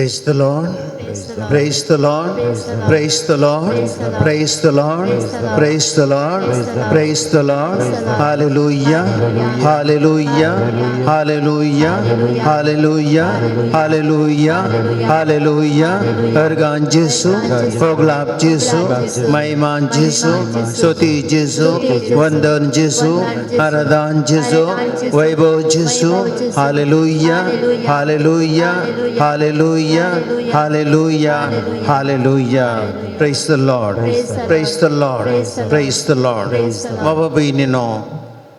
Praise the Lord. Praise the Lord. Praise the Lord. Praise the Lord. Praise the Lord. Praise the Lord. Hallelujah. Hallelujah. Hallelujah. Hallelujah. Hallelujah. Hallelujah. अर्गान जेसू, फोगलाप जेसू, महिमान जेसू, स्तुती जेसू, वंदन जेसू, आराधन जेसू, वैभव जेसू. Hallelujah. Hallelujah. Hallelujah. Hallelujah. Hallelujah. Praise the Lord. Praise the Lord. Praise the Lord. बाबा भयणीनो,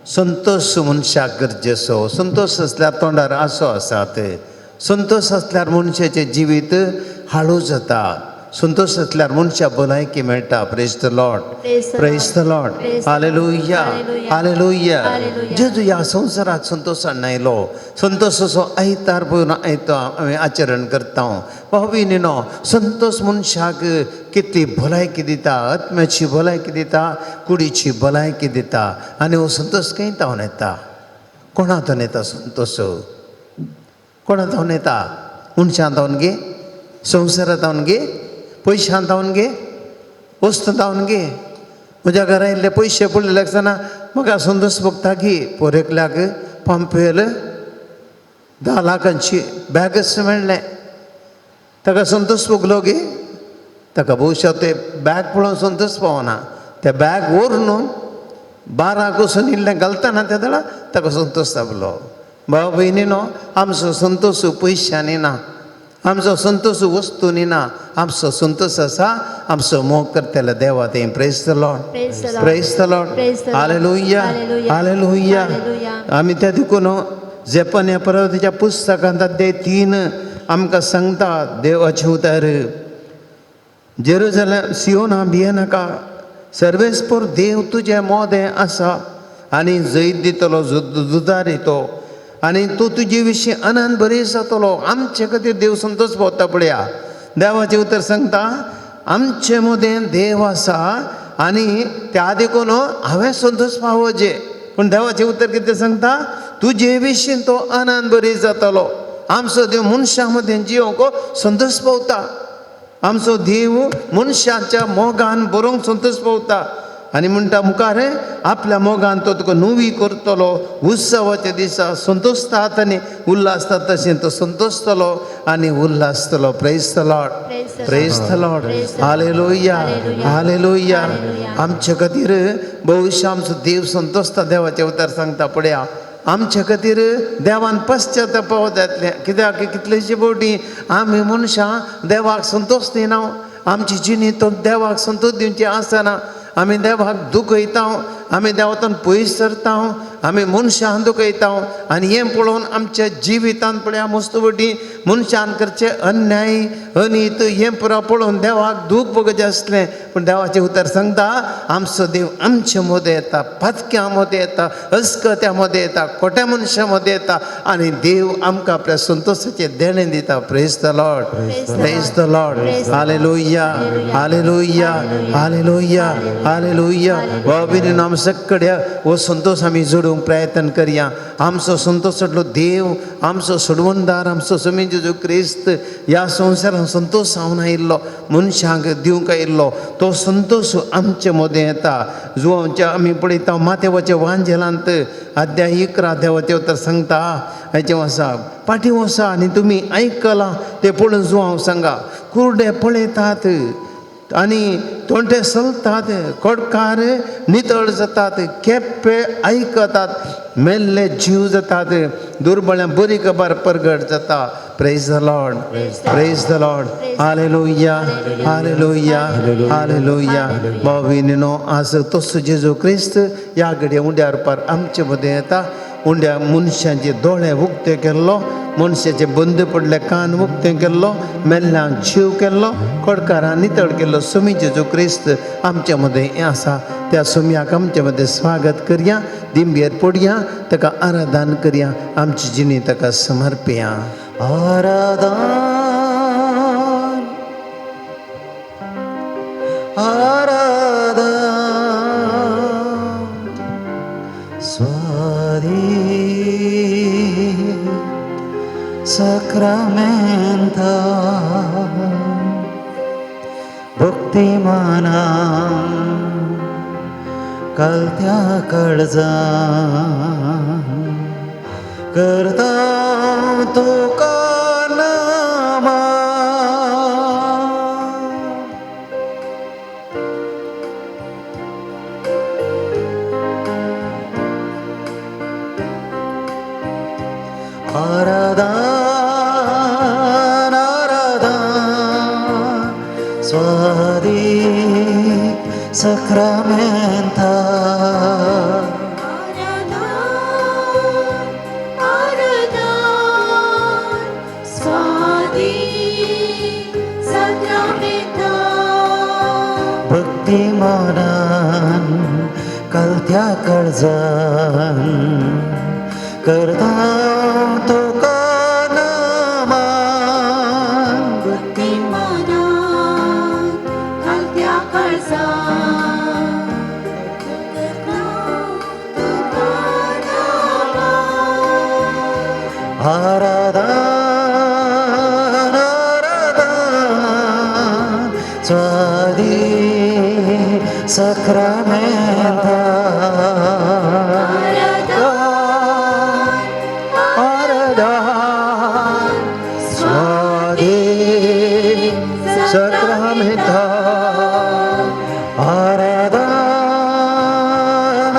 संतोश मनशाक गरजेचो. संतोश आसल्यार तोंडार आसो आसात. संतोश आसल्यार मनशाचें जिवीत हाळू जाता. संतोश आसल्यार मनशाक भलायकी मेळटा. Praise the Lord. Praise the Lord. Hallelujah. Hallelujah. जेजू ह्या संवसाराक संतोशान आयलो. संतोशाचो आयतार पळोवन आयतो आमी आचरण करता. भाव भयणीनो, संतोश मनशाक कितली भलायकी दिता, आत्म्याची भलायकी दिता, कुडीची भलायकी दिता. आनी हो संतोश खंय तावन येता? कोणा तावन येता संतोश? कोणा तावन येता? मनशां तावन गे, संवसारा तावन गे, पयशां तावन गे, वस्तू तावन गे? म्हज्या घरा इल्ले पयशे पडलेले आसतना म्हाका संतोश भोगता की पोर एकल्याक पंपेल 10 लाखांची बॅगच मेळ्ळें. ताका संतोश भोगलो गे? ताका भोवशा ते बॅग पळोवन संतोश पावना. ते बॅग व्हरून बाराक वचून इल्लें घालतना ते वेळार ताका संतोश जालो. भाव भयणीनो, आमचो संतोश पयशांनी ना, आमचो संतोश वस्तूंनी ना. आमचो संतोश आसा आमचो मोग करतले देवा ते. Praise the Lord. Praise the Lord. Praise the Lord. Praise the Lord. Hallelujah. Hallelujah. Hallelujah. Hallelujah. आमी त्या देखून जेपन्या पर्वताच्या पुस्तकांत अध्याय 3 आमकां सांगता देवाचें उतर, जेरुजलेम सियोना भियेनाका, सर्वेस्पोर देव तुजे मोदें आसा आनी जैत दितलो झुजारी तो आनी तूं तुजे विशीं आनंद बरी जातलो. आमचे खातीर देव संतोश पावता. पळया, देवाचें उतर सांगता, आमचे मदें देव आसा आनी त्या देखून हांवें संतोश पावोचे. पूण देवाचें उतर कितें सांगता? तुजे विशीं तो आनंद बरी जातलो. आमचो देव मनशां मदें जिवंक संतोश पावता. आमचो देव मनशाच्या मोगान बरोवंक संतोश पावता. आनी म्हणटा मुखार, आपल्या मोगान तो तुका नवी करतलो. उत्सवाच्या दिसा संतोषतात आनी उल्हासतात तशें तो संतोषतलो आनी उल्हासतलो. Praise the Lord. Praise the Praise the Lord. Praise the Lord. Hallelujah. Hallelujah. Hallelujah. Hallelujah. आमचे खातीर भविश्य आमचो देव संतोषता. देवाचें उतर सांगता, पळया, आमचे खातीर देवान पश्चाताप जातलें. कित्याक कितलेशे फावटी आमी मनशां देवाक संतोष दिना. आमची जिणी तो देवाक संतोष दिवची आसना. आमी देवाक दुखयता, आमी देवातून पयस सरता, आमी मनशां दुखयता. आनी हें पळोवन आमच्या जिवितांत पळया, मस्त फावटी मनशान करचें अन्याय अनीत हें पुरो पळोवन देवाक दूख भोगचें आसलें. पूण देवाचें उतर सांगता, आमचो देव आमचे मदें येता, पातक्यां मदें येता, अस्कत्या मदें येता, खोट्या मनशां मदें येता आनी देव आमकां आपल्या संतोशाचें देणें दिता. Praise the Lord. Praise the Lord. Hallelujah. Hallelujah. Hallelujah. Hallelujah. भाव आम सगळ्या हो संतोश आमी जोडूंक प्रयत्न करया. आमचो संतोश सोडलो देव, आमचो सोडवणदार, आमचो समी जेजू क्रिस्त ह्या संवसारान संतोश जावन आयिल्लो, मनशांक दिवंक आयिल्लो. तो संतोश आमचे मदें येता. जो आमच्या आमी पळयता मातेवाच्या वांजेलांत अध्याय 11, देवाचें उतर सांगता, हेचें आसा, पाटी वसा आनी तुमी आयकलां तें पळोवन जुवांव सांगा. कुर्डे पळयतात आनी तोंडे चलतात, कोडकार नितळ जातात, केप्पे आयकतात, मेल्ले जीव जातात, दुर्बळ्यां बरी खबर परगट जाता. Praise the Lord. Praise the Lord. Hallelujah. Hallelujah. Hallelujah. भाव भयणीनो, आज तसो जेजू क्रिस्त ह्या घडये उंड्या रुपार आमचे मदें येता. उंड्या मनशांचे दोळे उक्ते केल्लो, मनशाचे बंद पडले कान उक्ते केल्लो, मेल्ल्यांक जीव केल्लो, कोडकारां नितळ केल्लो सुमी जेजू क्रिस्त आमच्या मदें आसा. त्या सुमयाक आमचे मदें स्वागत करया, दिंबेर पडया, ताका आराधन करया, आमची जिणी ताका समर्पया. आराधन, आराधन, स्वादी साक्रामेंता. भक्तिमाना कलत्या काळजान करता तुका नमन. आराधन आराधन स्वादीक सक्रामेंता. आराधन आराधन स्वादीक सक्रामेंता. भक्तिमानान कलत्या काळजान करता तुका नमन. भक्तिमानान घालत्या काळजान करता तुका नमन. आराधन आराधन स्वादीक सक्रामेंता. आराधन आराधन स्वादीक सक्रामेंता. आराधन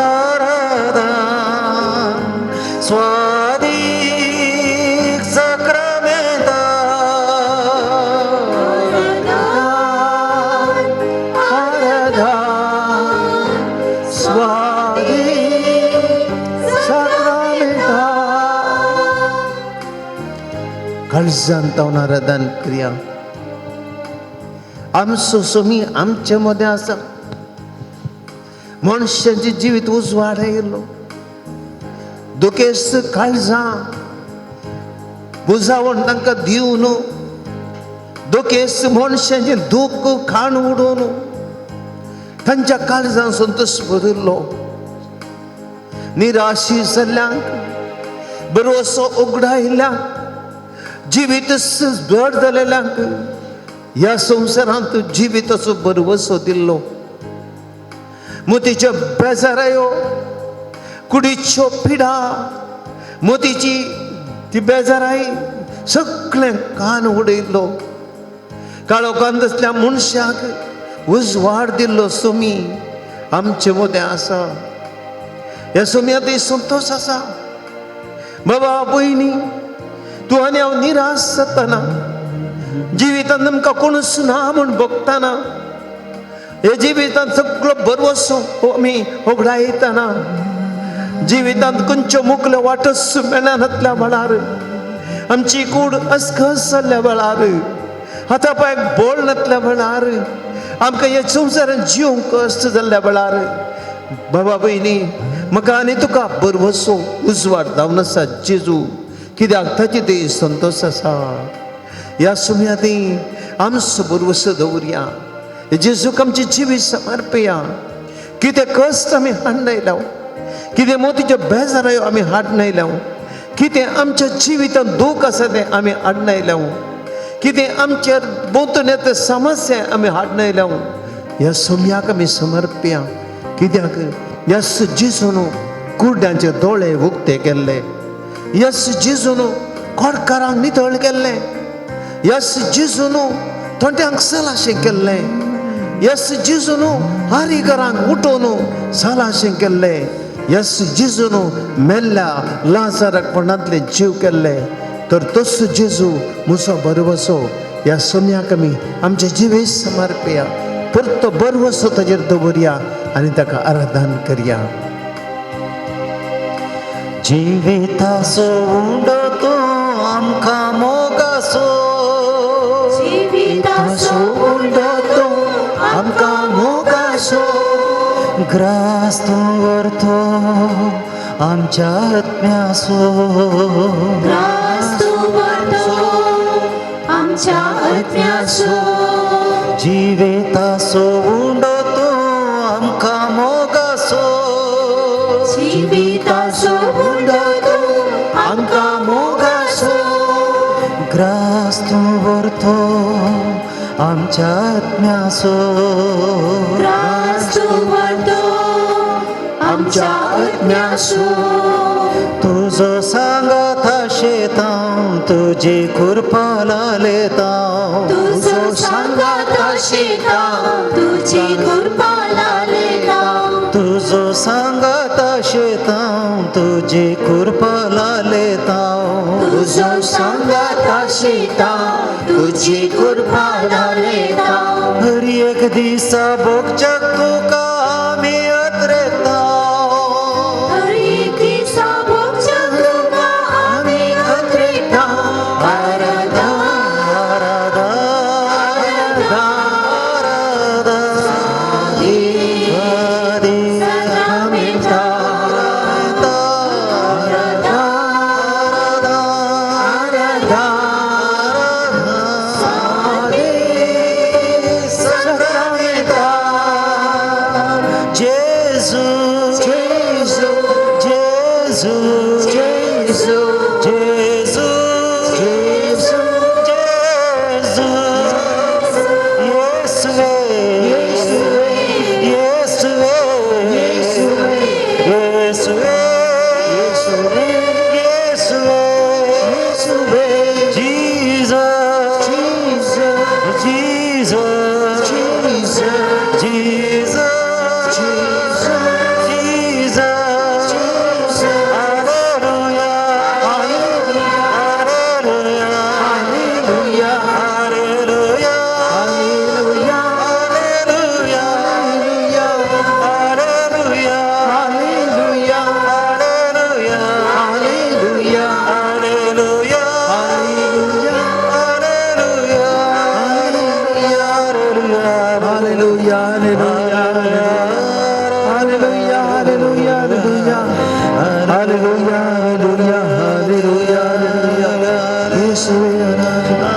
आराधन स्वादीक सक्रामेंता. आराधन आराधन स्वादीक सक्रामेंता. काळजान तावन आराधन क्रिया. आमचो सोमी आमचे मदें आसा. मनशाचें जिवीत उजवाड आयिल्लो दुखेस्त काळजां बुजावण तांकां दिवन, दुखेस्त मनशाचें दूख खाण उडोवन तांच्या काळजान संतोश भरिल्लो. निराशी जाल्ल्यांक बरोसो उगडायल्ल्यांक, जिवीत जड जालेल्यांक ह्या संवसारांत जिविताचो बरवसो दिल्लो. मोतीच्यो बेजारायो, कुडीच्यो पिडा, मोतीची ती बेजाराय सगळें कान उडयल्लो. काळोखान तसल्या मनशाक उजवाड दिल्लो सोमी आमचे मदें आसा. ह्या सोम्यांत संतोश आसा. बाबा भयणी, तूं आनी हांव निराश जातना, जिवितांत आमकां कोणूच ना म्हूण भोगतना, हे जिवितांत सगळो भरवसो आमी होगडायतना, जिवितांत खंयच्यो मुकल्यो वाटच मेळनातल्या वेळार, आमची कूड अस्खस जाल्ल्या वेळार, हाता पांयाक बळ नातल्या वेळार, आमकां हे संवसारांत जिवंक कश्ट जाल्ल्या वेळार, बाबा भयणी, म्हाका आनी तुका भरवसो उजवाड जावन आसा जेजू. कित्याक ताची ती संतोश आसा. ह्या सुम्या ती आमचो भरवसो दवरया, जेजूक आमचें जिवीत समर्पया. कितें कश्ट आमी हाडून आयल्याव, कितें मोतीच्यो बेजारायो आमी हाडून आयल्याव, कितें आमच्या जिवितांत दूख आसा तें आमी हाडून आयल्याव, कितें आमच्या भोंवतणी येता समस्या आमी हाडून आयल्याव, ह्या सोम्याक आमी समर्पया. कित्याक यस जेजून कुड्ड्यांचे दोळे उक्ते केल्ले, यस जेजून कोडकारांक नितळ केल्ले, यस जेजून थोंट्यांक सलाशें केल्लें, यस जेजून हारीकरांक उठोवन सलाशें केल्लें, यस जेजून मेल्ल्या लाजाराक पणांतले जीव केल्ले. तर तस जेजू मुसो बरवसो ह्या सोम्याक आमी आमचे जिवीत समर्पया. परतो बरवसो ताजेर दवरया आनी ताका आराधन करया. जिविताचो उंडो तूं आमकां मोगासो, जिविताचो उंडो तूं आमकां मोगासो, ग्रास तूं व्हरतो आमच्या आत्म्यासो, ग्रास तूं व्हरतो आमच्या आत्म्यासो, जिविताचो उंडो तूं आमकां मोगासो, जिविताचो उंडो तूं आमकां मोगासो, ग्रास तूं व्हरतो आमच्या आत्म्यासो त्रास तूं व्हरतो आमच्या आत्म्यासो तुजो सांगाता शेतां तुजी कृपा लालेता तुजो सांगाता शेता तुजी कृपा लालेता तुजो सांगाता शेतां तुजी कृपा लालेता तुजो सांगाता शेता तुजी कृपा लालेता हर एक दिसा भोगच्याक तुका आमी अत्रेता हर एक दिसा भोगच्याक तुका आमी अत्रेता आराधा आराधा आराधा आराधा साक्रामेंता आराधा आराधा साक्रामेंता जेजू जेजू जेजू जेजू जेजू जेजू जेजू येसुवे येसुवे येसुवे येसुवे येसुवे येसुवे Jesus Jesus Jesus Jesus Jesus Hallelujah Hallelujah Hallelujah Hallelujah Hallelujah Hallelujah Hallelujah Hallelujah Hallelujah Hallelujah Hallelujah Hallelujah, hallelujah, hallelujah, hallelujah, hallelujah, hallelujah, hallelujah, hallelujah. येशुवे आराधना,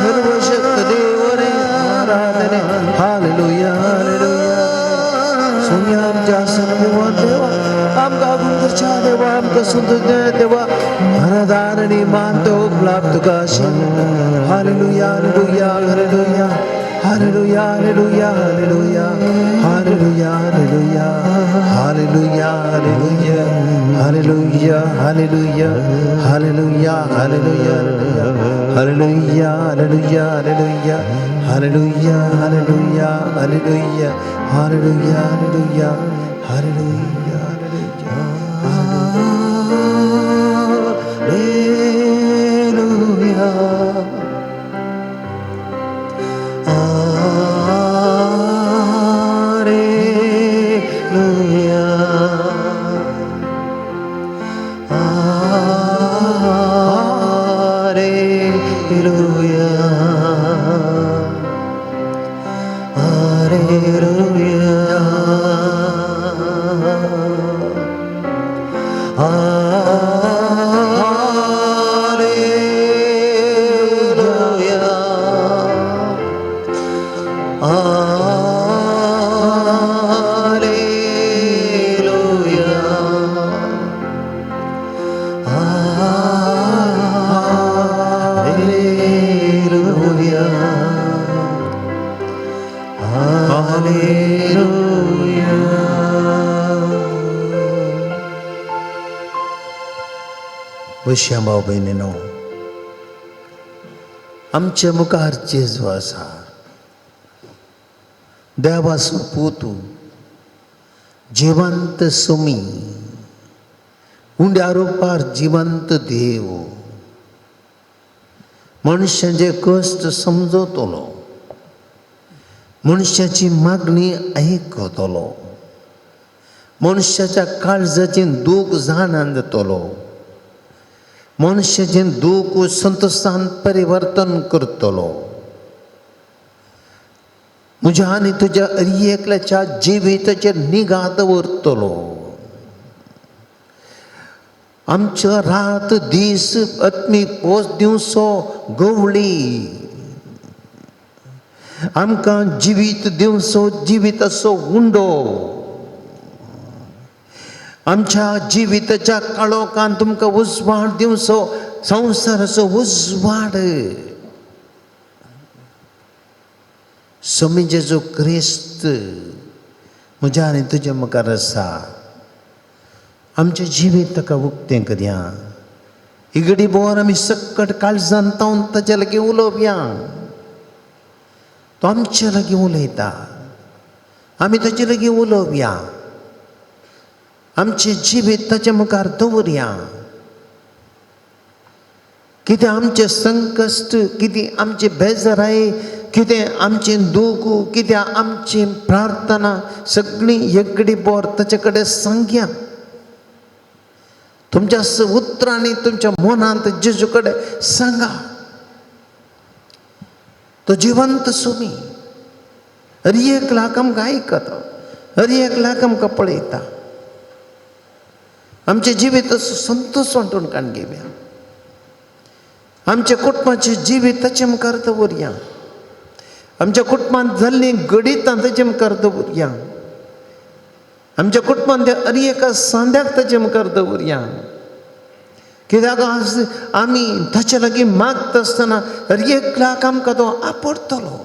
सर्वशक्त देव रे आराधने. Hallelujah, hallelujah. सुनिया आमच्या सर्व देवा, आमकां आगुंदरच्या देवा, आमकां सुंदर देवा, आराधन आनी मान तो उपलब्ध तुका आशिल्लो. Hallelujah, hallelujah, hallelujah. Hallelujah, hallelujah, hallelujah. Hallelujah, hallelujah. Hallelujah, hallelujah. Hallelujah, hallelujah. Hallelujah, hallelujah, hallelujah. Hallelujah, hallelujah, hallelujah. Hallelujah, hallelujah, hallelujah. Hallelujah, hallelujah, hallelujah. Hallelujah. Hallelujah. Hallelujah. Hallelujah. Hallelujah. Hallelujah. Hallelujah. बशया भाव भयणीनो, आमचे मुखार जेजू आसा, देवाचो पूत, जिवंत सुमी, उंड्या रुपार जिवंत देव, मनशाचे कश्ट समजतलो, मनशाची मागणी आयकतलो, मनशाच्या काळजाचें दूख जाणान जातलो, मनशाचें दूख संतोशान परिवर्तन करतलो. म्हज्या आनी तुज्या एकल्याच्या जिविताचेर निगा दवरतलो. आमचो रात दीस आत्मीक पोस दिवचो गवळी, आमकां जिवीत दिवचो जिविताचो उंडो, आमच्या जिविताच्या काळोखान तुमकां उजवाड दिवचो संवसाराचो उजवाड. सोमी जेजू क्रिस्त म्हज्या आनी तुज्या मुखार आसा. आमचें जिवीत ताका उक्तें करया. इगडी बोर आमी सक्कट काळजान तावन ताच्या लागीं उलोवया. तो आमचे लागीं उलयता, आमी ताचे लागीं उलोवया. आमचें जिवीत ताच्या मुखार दवरया. कितें आमचें संकश्ट, कितें आमचें बेजाराय, कितें आमचें दूख, कितें आमची प्रार्थना, सगळीं एगडी बोर ताचे कडेन सांगया. तुमच्या उतरांनी तुमच्या मनांत जेजू कडेन सांगा. तो जिवंत सुमी हर एक लाख आमकां आयकता, हर एक लाख आमकां पळयता. आमचें जिवीत संतोश वांटून काडून घेवया. आमच्या कुटुंबाचें जिवीत ताचे मुखार दवरया. आमच्या कुटुंबांत जाल्लीं गणितां ताचे मुखार दवरया. आमच्या कुटुंबांत हर एका सांद्याक ताचे मुखार दवरया. कित्याक आज आमी ताचे लागीं मागता आसतना हर एक लाख आमकां तो आपडटलो.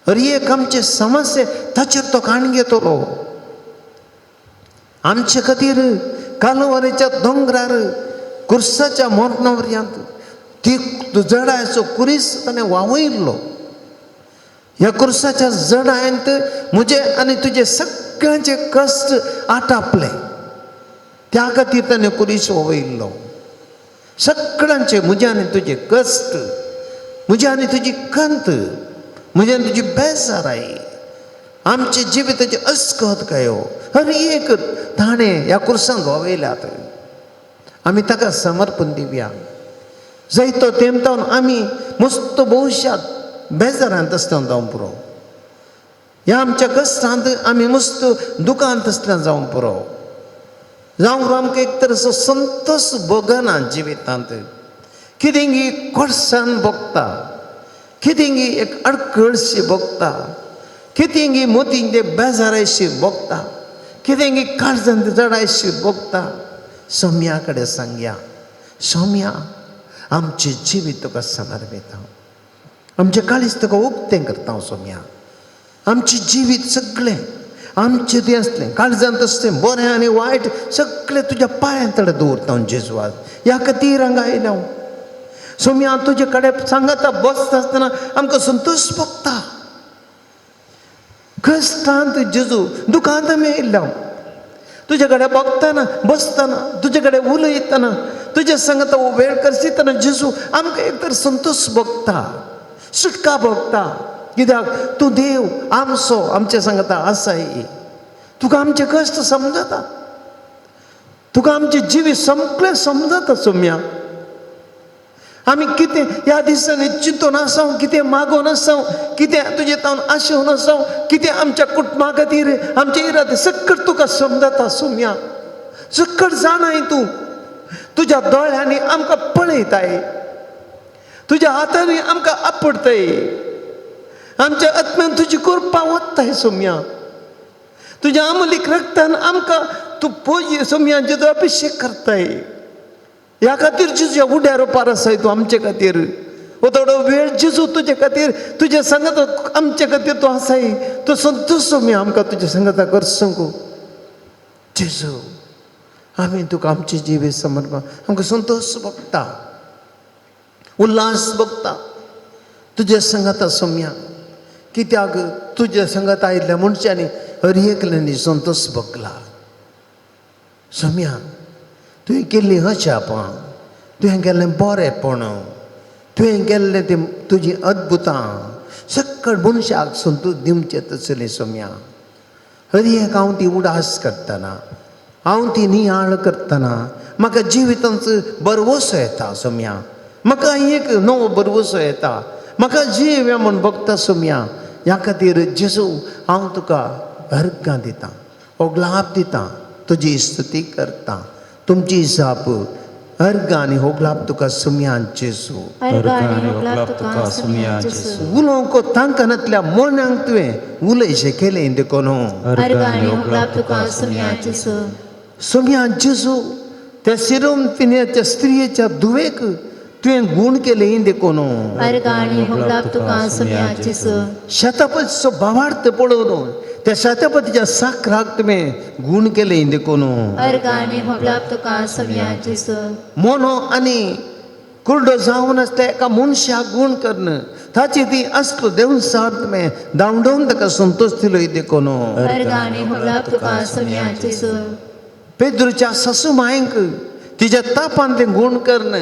हर एक आमचे समस्ये ताचेर तो काण घेतलो. आमचे खातीर कालवारीच्या दोंगरार कुर्साच्या मरणा पर्यंत ती जडायचो कुरीस ताणें वावयल्लो. ह्या कुर्साच्या जडायंत म्हजे आनी तुजे सगळ्यांचे कश्ट आटापले. त्या खातीर ताणें कुरीस वावयल्लो. सगळ्यांचे म्हजे आनी तुजे कश्ट, म्हजे आनी तुजी खंत, म्हजे आनी तुजी बेजाराय, आमचे जिविताचे अस्कत कायो हर एक ताणें ह्या कुर्सांत वावयल्यात. आमी ताका समर्पण दिवया. जायतो तेमतावन आमी मस्त भविश्यांत बेजारांत आसतना जावंक पुरो. ह्या आमच्या कश्टांत आमी मस्त दुकांत आसतना जावंक पुरो. जावंक पुरो आमकां एक तर असो संतोश भोगना जिवितांत. कितेंगी कोडसाण भोगता, कितेंगी एक अडकळशी भोगता, कितेंगी मोतींत ते बेजारायशी भोगता, कितेंगी काळजांत जडायशी भोगता. सोम्या कडेन सांगया, सोम्या आमचें जिवीत तुका समर्पिता. आमचें काळीज तुका उक्तें करता सोम्या. आमचें जिवीत सगळें आमचें तें आसलें काळजांत आसलें बरें आनी वायट सगळें तुज्या पांयां तडे दवरता हांव जेजवाद. ह्या खातीर हांगा आयलें हांव. सोम्या तुजे कडेन सांगता बसता आसतना आमकां संतोश भोगता. कश्टांत जेजू दुखांत आमी आयिल्ले हांव. तुजे कडेन बगतना बसतना तुजे कडेन उलयतना तुजे सांगता वेळ करशितना जेजू आमकां एक तर संतोश भोगता, सुटका भोगता. कित्याक तूं देव आमचो, आमचे सांगता आसाय. तुका आमचे कश्ट समजता, तुका आमचें जिवीत सगळें समजता सोम्या. आमी कितें ह्या दिसांनी चिंतून आसाव, कितें मागोवन आसाव, कितें तुजे तावन आशेवन आसाव, कितें आमच्या कुटुंबा खातीर आमचे इरादे सक्कट तुका समजता सोम्या. सक्कट जाणाय तूं. तुज्या दोळ्यांनी आमकां पळयताय, तुज्या हातांनी आमकां आपडताय, आमच्या आत्म्यान तुजी कृपा वत्ताय सोम्या. तुज्या अमलीक रक्तान आमकां तूं पोय सोम्या जेजू अभिशेक करताय. ह्या खातीर जेजू ह्या उड्यार पार आसाय तूं आमचे खातीर. हो थोडो वेळ जेजू तुजे खातीर, तुजे सांगत आमचे खातीर तूं आसाय. तूं संतोश सोम्या आमकां तुजे सांगता करसूंक. जेजू आमी तुका आमचें जिवीत समर्पण. आमकां संतोश भोगता, उल्हास भोगता तुजे सांगता सोम्या. कित्याक तुजे सांगता आयिल्ल्या मनशांनी हर एकल्यांनी संतोश भोगला. सोम्या तुवें केल्ली अजापां, तुवें केल्लें बरेंपण, तुवें केल्लें तें तुजीं अद्भुतां सक्कड मनशाक संतोश दिवचें तसलें सोम्या. हर एक हांव ती उडास करतना, हांव ती नियाळ करतना म्हाका जिवितांत बरवसो येता सोम्या. म्हाका एक नवो बरवसो येता, म्हाका जीव म्हूण भोगता सोम्या. ह्या खातीर जेजू हांव तुका अर्गां दितां, होगलाप दितां, तुजी स्तुती करता. तुमची जाप अर्गां आनी होगलाप तुका सोम्या जेजू. अर्गां आनी होगलाप तुका सोम्या जेजू. उलोवंक तांकां मोन्यांक तुवें उलयशें केलें देखून अर्गां आनी होगलाप तुका सोम्या जेजू. सोम्या जेजू त्या सिरोम तिण्याच्या स्त्रियेच्या धुवेक तुवें गूण केलें देखून. अर्गां आनी होगडाप तुका सोम्या जेजू. शतपतीचो भावार्थ पळोवन त्या शतपतीच्या साकराक तुवें गूण केलें देखून. अर्गां आनी होगडाप तुका सोम्या जेजू. मोनो आनी कुर्डो जावन आसता एका मनशाक गूण करून ताची ती असलो देवसार तुवें धांवडोवन ताका संतोश दिलो देखून. अर्गां आनी होगडाप तुका सोम्या जेजू. पेद्रूच्या सासू मांयक तिच्या तापान तें गूण करून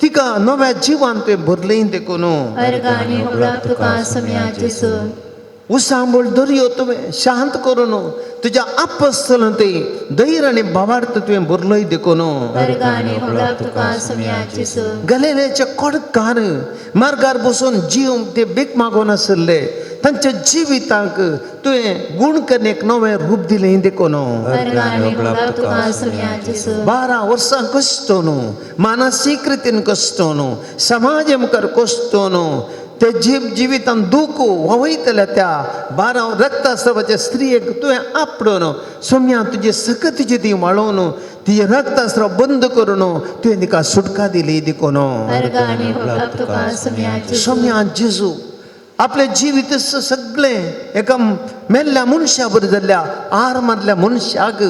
तिका नव्या जिवान तुवें भरलें देखून. अर्गां आनी होगडाप तुका सोम्या जेजू. उसांबळ दर्यो तुवें शांत करून तुज्या आपस्तल ते धैर्य आनी भावार्थ तुवें भरलोय देखून. अर्गां आनी होगडाप तुका सोम्या जेजू. गलेल्याच्या कोडकार मार्गार बसून जीव ते भीक मागून आशिल्ले तांच्या जिविताक तुवें गूण करून एक नवें रूप दिलें देखून. अर्गां आनी होगडाप तुका सोम्या जेजू. 12 वर्सां कश्ट न्हू, मानसीक रितीन कश्ट न्हू, समाज मुखार कश्ट न्हू, ते जीव जिवितान दूख व्हांवयतल्या त्या 12 रक्तस्रावाच्या स्त्रियेक तुवें आपडून सोम्या तुजी सकतीची ती वाळोवन तिजे रक्तस्राव बंद करून तुवें तिका सुटका दिली देखून. अर्गां आनी होगडाप तुका सोम्या जेजू. सोम्या जेजू आपलें जिवीत सगळें एका मेल्ल्या मनशा बरी जाल्ल्या आर मारल्या मनशाक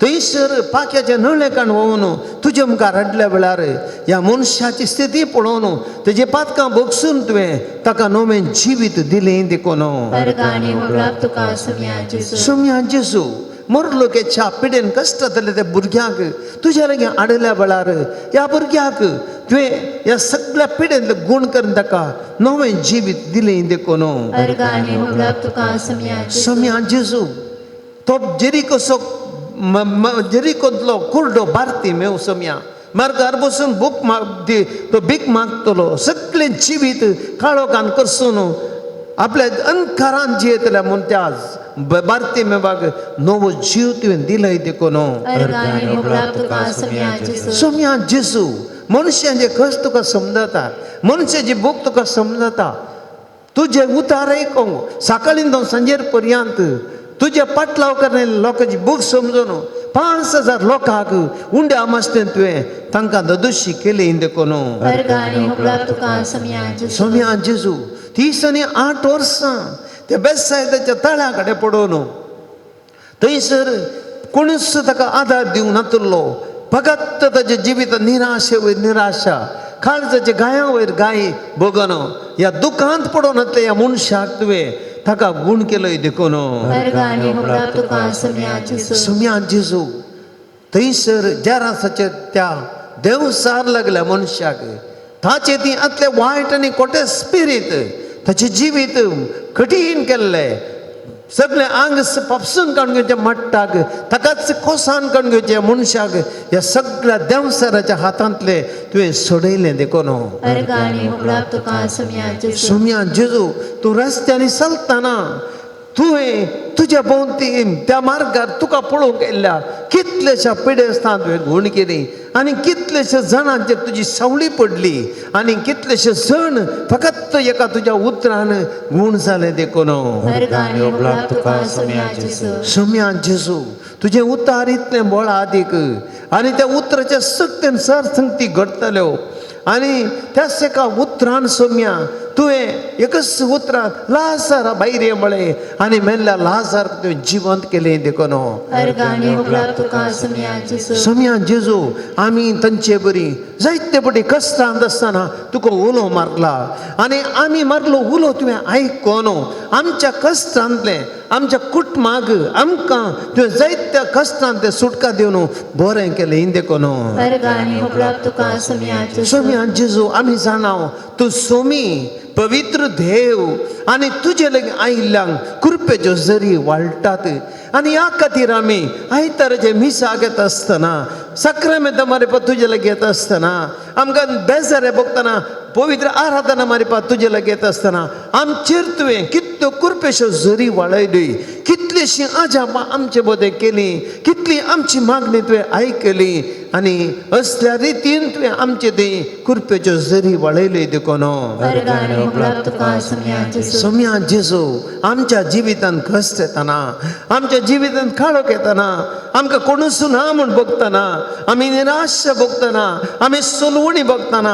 थंयसर पाक्याचे नळे काण व्होवन तुजे मुखार हाडल्या वेळार ह्या मनशाची स्थिती पळोवन तेजे पातकां भोगसून तुवें ताका नवें जिवीत दिलें देखून. अर्गां आनी होगडाप तुका सोम्या जेजू. सोम्या जेजू मरलोकेच्या पिडेन कश्ट जातले त्या भुरग्यांक तुज्या लागीं हाडल्या वेळार ह्या भुरग्याक तुवें ह्या सगळ्या पिडेंतले गूण करून ताका नवें जिवीत दिलें देखून. अर्गां आनी होगडाप तुका सोम्या जेजू. सोम्या जेजू तो जेरिकोसो जेरिकोंतलो कुर्डो भारती मेव सोम्या मार्गार बसून बूक माग तो भीक मागतलो सगळें जिवीत काळोखान करसून आपल्या अंधकारान जियेतल्या म्हूण त्या भारती मेवाक नवो जीव तुवें दिलय देखून. अर्गां आनी होगडाप तुका सोम्या जेजू. सोम्या जेजू मनशांचे कश्ट तुका समजता, मनशाची भूक तुका समजता, तुजें उतार आयकोंक सकाळीं जावं सांजेर पर्यंत तुजे पाटलाव करणे लोकांची भूक समजून 5000 लोकांक उंड्या मास्तेन तुवें तांकां ददोशी केली देखून. अर्गां आनी होगडाप तुका सोम्या जेजू. सोम्या जेजू 30 आनी 8 वर्सां त्या बेसायदाच्या तळ्या कडेन पडोवन थंयसर कोणूच ताका आदार दिवंक नातुल्लो, फकत ताच्या जिवित निराशे वयर निराशा, काळजाच्या गाया वयर गाय भोगन ह्या दुखांत पडोवन आसल्या ह्या मनशाक तुवें ताका गूण केलोय देखून. अर्गां आनी होगडाप तुका सोम्या जेजू. सोम्या जेजू थंयसर जेरासाच्या त्या देवसार लागल्या मनशाक ताचे ती आतले वायट आनी खोटे स्पिरीत ताचें जिवीत कठीण केल्लें, सगळें आंग पापसून काडून घेवचें मट्टाक ताकाच कोसान काडून घेवचें मनशाक ह्या सगळ्या देंवसाराच्या हातांतलें तुवें सोडयलें देखून. अर्गां आनी होगडाप तुका सोम्या जेजू. सोम्या जेजू तूं रस्त्यांनी चलतना तुवें तुज्या भोंवती त्या मार्गार तुका पळोवंक येयल्ल्या कितलेश्या पिडेस्तां तुवें गूण केली आनी कितलेशे जाणांचेर तुजी सावळी पडली आनी कितलेशे जण फकत एका तुज्या उतरान गूण जाले देखून. अर्गां आनी होगडाप तुका सोम्या जेजू. सोम्या जेजू तुजें उतार इतलें बळादीक आनी त्या उतराच्या सक्तेन सर संगती घडटल्यो आनी त्याच एका उतरान सोम्या तुवें एकच उतरान लाजारा भायर ये म्हळें आनी मेल्ल्या लाजाराक तुवें जिवंत केलें देखून. अर्गां आनी होगडाप तुका सोम्या जेजू. सोम्या जेजू आमी तांचे बरी जायते पटी कश्टांत आसतना तुका उलो मारला आनी आमी मारलो उलो तुवें आयकोन आमच्या कश्टांतलें आमच्या कुटुंबाक आमकां तुवें जायत्या कश्टांत सुटका दिवन बरें केलें देखून. अर्गां आनी होगडाप तुका सोम्या जेजू. सोम्या जेजू आमी जाणा तूं सोमी पवित्र देव आनी तुजे लागीं आयिल्ल्यांक कृपेच्यो जरी वाळटात आनी ह्या खातीर आमी आयताराचे मिसाक येता आसतना साक्रामेंतां मारिपा तुजे लागीं येता आसतना आमकां बेजारे भोगतना पवित्र आराधना मारिपा तुजे लागीं येता आसतना आमचेर तुवें कितल्यो कृपेच्यो जरी वाळयली, कितलीशीं अजापां आमचे मदें केली, कितली आमची मागणी तुवें आयकली आनी असल्या रितीन तुवें आमचे ते कृपेच्यो जरी वळयल्यो देखून वर्गांनी उपलाप तुका सोम्या जेजू. सोम्या जेजू, आमच्या जिवितांत कश्ट येतना, आमच्या जिवितांत काळोख येतना, आमकां कोणूच ना म्हूण भोगतना, आमी निराश भोगतना, आमी सोलवणी भोगतना,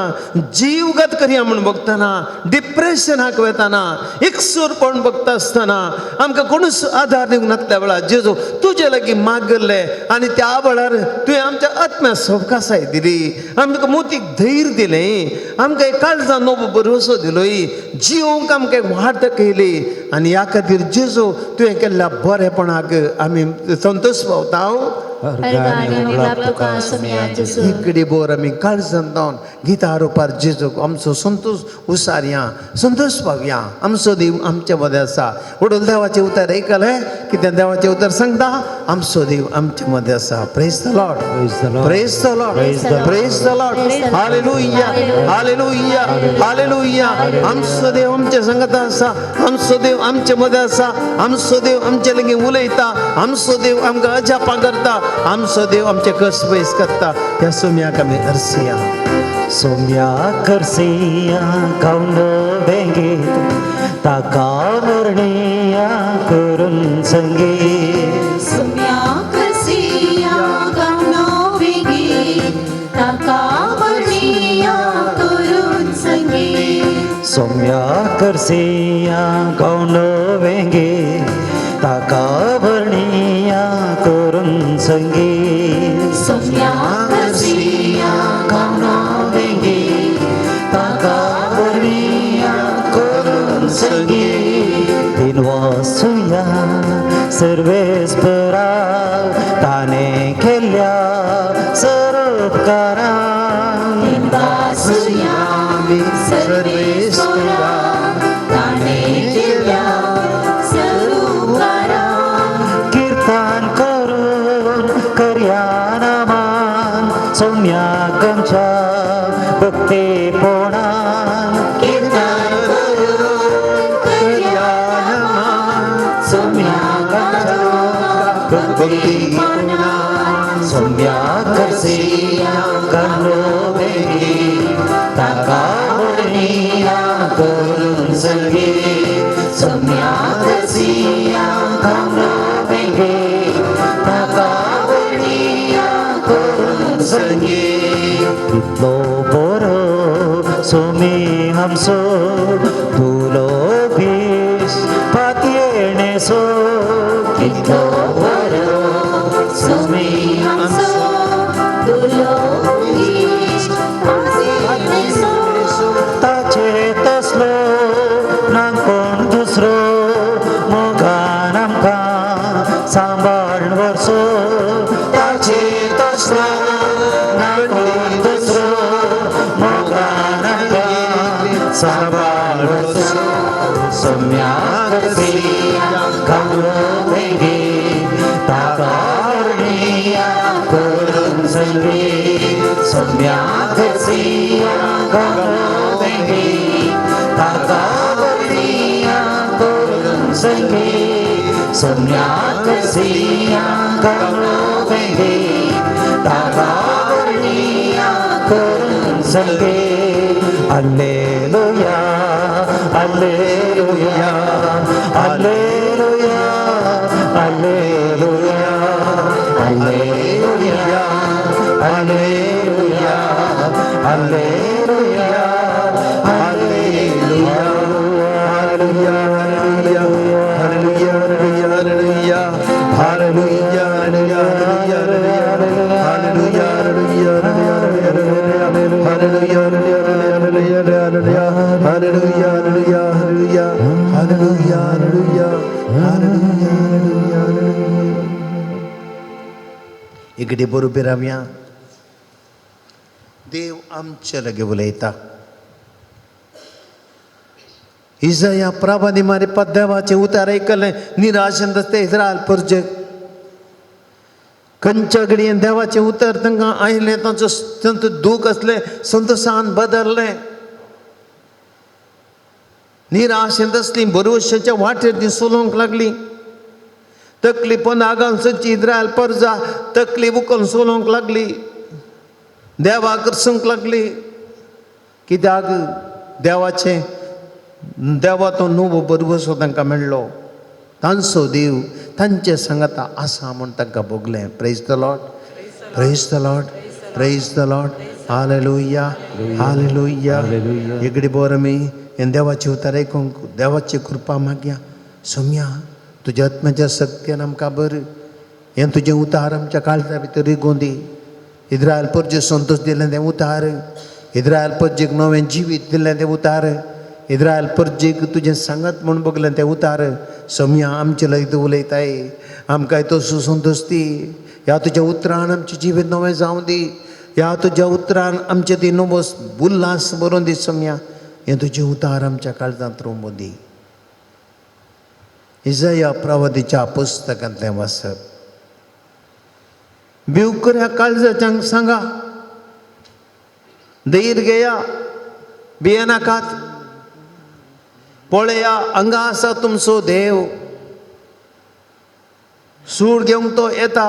जीवगत करया म्हूण भोगतना, डिप्रेशनाक वतना, एकसूरपण भोगता आसतना, आमकां कोणूच आदार दिवंक नासल्या वेळार जेजू तुजे लागीं मागले आनी त्या वेळार तुवें आमच्या आत्म्या सवकासाय दिली, आमकां मोतीक धैर्य दिलें, आमकां एक काळजान नवो भरवसो दिलोय, जिवंक आमकां एक वाट दाखयली. आनी ह्या खातीर जेजू तुवें केल्ल्या बरेपणाक आमी संतोश पावता. वर्गांनी उपलाप तुका सोम्या जेजू. इकडे बोर आमी काळजान जावन गिता रुपार जेजूक आमचो संतोश उसारया, संतोश पावया. आमचो देव आमच्या मदें आसा. वडूल देवाचें उतर आयकलें, कितें देवाचें उतर सांगता? आमचो देव आमच्या मदें आसा. Praise the Lord. Praise the Lord. Praise the Lord. Praise the Lord. Praise the Lord. Praise the Lord. Hallelujah. Hallelujah. Hallelujah. आमचो देव आमच्या संगत आसा. आमचो देव आमचे मदें आसा. आमचो देव आमचे लागीं उलयता. आमचो देव आमकां अजापां करता. आमचो देव आमचे कस पयस करता. त्या सोम्याक आमी अर्सिया. सोम्या करसिया गावन वेंगेत ताका वर्णिया करून संगीत. सोम्या करसिया गावनो वेगीत ताका वर्णिया करून संगीत. सोम्या करसिया गावन वेंगेत ताका वर्णिया करून संगीत. सोम्या करसिया गावनो वेगीत ताका वर्णिया करून संगीत. दिनवासुया सर्वेस्परा ताने केल्या सरोपकारा. वासुया सर्वेश्वरा ताणे केल्या सरुकारा. कीर्तन करून करया नमान सौम्या गमच्या भक्तीपणान. कीर्तन करून करया नमन सोम्या गमच्या भक्तीपणान. सौम्या करसिया गानो वेगी ताका वर्णिया करून संगीत. सोम्या करसिया गावनो वेगीत ताका वर्णिया करून संगीत. कितलो बरो सोमी आमचो तुलो भीश पातयेणे सो. कितलो बरो सोमी आमचो तुलो इश्ट पातयेणेसो. ताचे तसलो ना कोण दुसरो मोगान आमकां सांबाळ वर्सो. ताचे तसलो ना कोण दुसरो मोगान आमकां सांबाळ वर्सो. सोम्या करसिया गावलो वेगीत ताका वर्णिया करून संगीत. सोम्या करसिया गावलो वेगीत ताका वर्णिया करून संगीत. सोम्या करसिया गावलो वेगीत ताका वर्णिया करून संगीत. Alleluia, alleluia, alleluia, alleluia, alleluia, alleluia, alleluia, alleluia. Hallelujah, hallelujah, hallelujah, hallelujah, hallelujah, hallelujah, hallelujah, hallelujah, hallelujah, hallelujah, hallelujah, hallelujah, hallelujah. इकडे बरोबर रावया. देव आमचे लागीं उलयता. इजया प्रभानी मारे देवाचें उतार आयकलें, निराशेन ते इस्रायल परजे खंयच्या घडयेन देवाचें उतर तांकां आयलें, तांचो तांचो दूख आसलें संतोशान बदललें. निराशेंत आसली भरवशाच्या वाटेर ती चलोवंक लागली. तकली पण आगान सच्ची इस्रायल परजा तकली उकल चलोवंक लागली. देवाक रसूंक लागली. कित्याक देवाचें देवा तो नवो बरवसो तांकां मेळ्ळो. तांचो देव तांचे सांगाता आसा म्हूण तांकां भोगलें. Praise the Lord, praise the Lord, praise the Lord. Hallelujah, hallelujah. एगडी बोर आमी हें देवाचें उतर आयकूंक देवाची कृपा मागया. सोम्या तुज्या आत्म्याच्या शक्तीन आमकां बर हें तुजें उतार आमच्या काळजा भितर रिगोवन दी. इद्रायल परजे संतोश दिलें तें उतार, इद्रायल परजेक नवें जिवीत दिलें तें उतार, इद्रायल परजेक तुजें सांगत म्हूण बगलें तें उतार. सोम्या आमचे लागीं तूं उलयताय, आमकां तो संतोश दी. ह्या तुज्या उतरान आमचें जिवीत नवें जावं दी. ह्या तुज्या उतरान आमचें ती नवो उल्हास बरोवन दी. सोम्या हें तुजें उतार आमच्या काळजांत रोंबून दी. इजया प्रवादीच्या पुस्तकांतलें वाचप. भिवकुऱ्या काळजाच्यांक सांगा, धैर्य घेया, भियेनाकात. पळया हांगा आसा तुमचो देव. सूड घेवंक तो येता,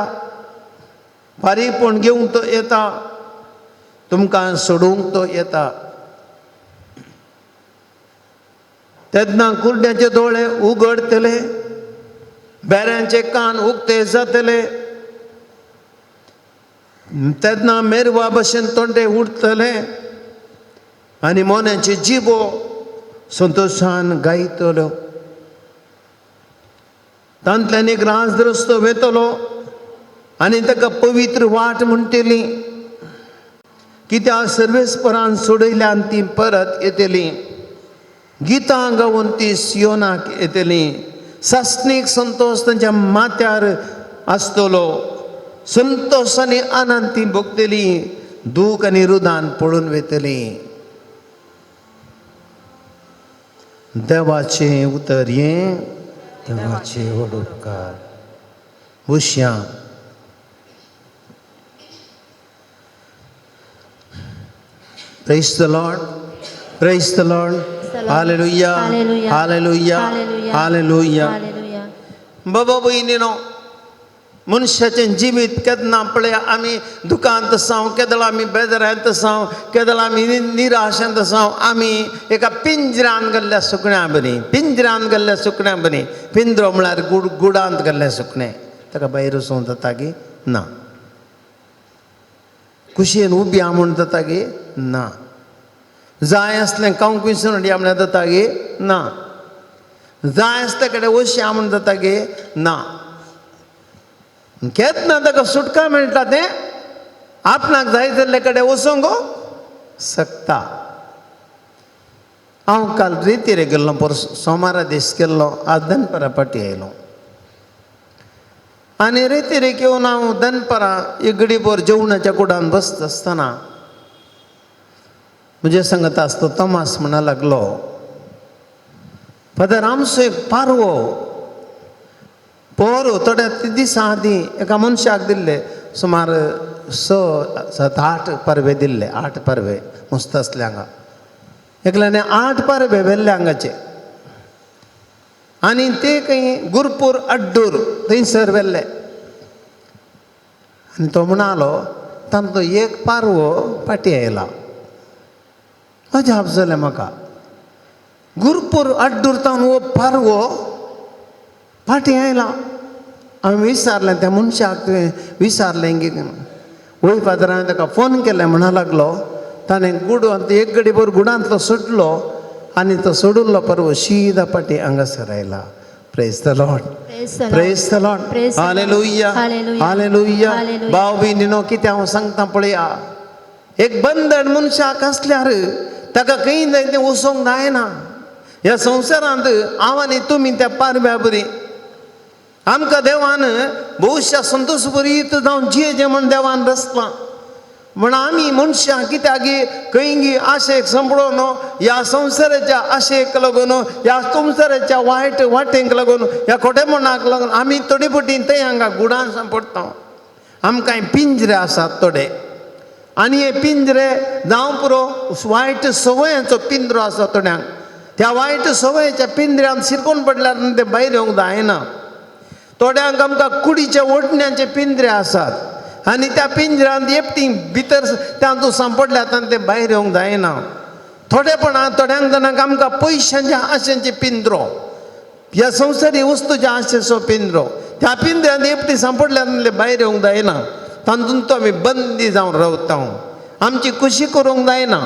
फारीकपण घेवंक तो येता, तुमकां सोडूंक तो येता. तेन्ना कुर्ड्याचे दोळे उगडतले, बेऱ्यांचे कान उक्ते जातले. तेन्ना मेरवा भशेन तोंडे उरतले आनी मोन्याचे जिबो संतोशान गायतलो. तांतल्यान एक राज रस्तो वेतलो आनी ताका पवित्र वाट म्हणटली. कित्याक सर्वेस्परान सोडयल्यान ती परत येतली. गितां गावन ती सियोनाक येतली. सासणीक संतोश तांच्या माथ्यार आसतलो. संतोश आनी आनंद ती भोगतली. दूख आनी रुदान पळून वेतली. देवाचें उतर हें देवाचे व्हड उपकार. हुशया. Praise the Lord, praise the Lord. Hallelujah, hallelujah, hallelujah. बाबा भयणीनो, मनशाचें जिवीत केन्ना पळय आमी दुकांत आसाव, केदळ आमी बेजारांत आसाव, केदळ आमी निराशेंत आसाव. आमी एका पिंजरान गेल्ल्या सुकण्या बरी, पिंजरान गेल्ल्या सुकण्या बरी. पिंजरो म्हळ्यार गुडांत गेल्लें सुकणें, ताका भायर वचूंक जाता की ना. कुशेन उबी आहा म्हूण जाता की ना. जाय आसलें कावंक विसरून या म्हळ्यार जाता की ना. जाय आसल्या कडेन वशया म्हूण जाता की ना. केन्ना ताका सुटका मेळटा तें आपणाक जाय जाल्ले कडेन वचूंक शकता. हांव काल रेतीर गेल्लो, परस सोमारा दीस गेल्लो, आज दनपरां फाटी आयलो. आनी रेतीरेक येवन हांव दनपरां एक गडीभर जेवणाच्या कुडान बसता आसतना म्हजे सांगत आसतो तोमास म्हणा लागलो, फादर आमचो एक पारवो पोरो थोड्या दिसां आदीं एका मनशाक दिल्ले, सुमार 6, 7, 8 परवे दिल्ले. 8 परवे मस्त आसले हांगा. एकल्याने 8 परवे व्हेल्ले हांगाचे आनी ते खंय गुरपूर अड्डूर थंयसर व्हेल्ले. आनी तो म्हणालो तांचो एक पारवो फाटीं आयला. अजाप जालें म्हाका, गुरपूर अड्डूर तावन हो पारवो फाटीं आयला. हांवें विचारलें त्या मनशाक, तुवें विचारलें की वय फादर, हांवें ताका फोन केलें. म्हणा लागलो ताणें गुड एक गडी भर गुडांतलो सुटलो आनी तो सोडिल्लो परवो शीदा फाटीं हांगासर आयला. Praise the Lord, praise the Lord. Hallelujah, hallelujah. भाव भयणीनो, कितें हांव सांगता पळया, एक बंधन मनशाक आसल्यार ताका खंय जाय तें वचोंक जायना. ह्या संवसारांत हांव आनी तुमी त्या पारव्या बरी आमकां देवान भोवश्या संतोश बरीत जावन जियेचें म्हूण देवान रचलां. म्हण आमी मनशां कित्याक खंय आशेक सांपडोन ह्या संवसाराच्या आशेक लागून, ह्या संवसाराच्या वायट वाटेंक लागून, ह्या खोटेपणाक लागून आमी थोडी पटी थंय हांगा गुडान सांपडटा. आमकां पिंजरे आसात थोडे आनी हे पिंजरे जावं पुरो वायट संवयांचो पिंजरो आसा थोड्यांक. त्या वायट संवयेच्या पिंजऱ्यांत शिरकून पडल्यार ते भायर येवंक जायना. थोड्यांक आमकां कुडीच्या ओडण्याचे पिंजरे आसात. आनी त्या पिंजरांत एकटी भितर तातूंत सांपडल्यात आनी ते भायर येवंक जायना. थोडेपणां थोड्यांक जाणांक आमकां पयशांच्या आशेंचे पिंजरो, ह्या संवसारी वस्तूच्या आशेचो पिंजरो, त्या पिंजऱ्यांत एकटी सांपडल्यात आनी भायर येवंक जायना. तातूंत तो आमी बंदी जावन रावता. आमची खुशी करूंक जायना.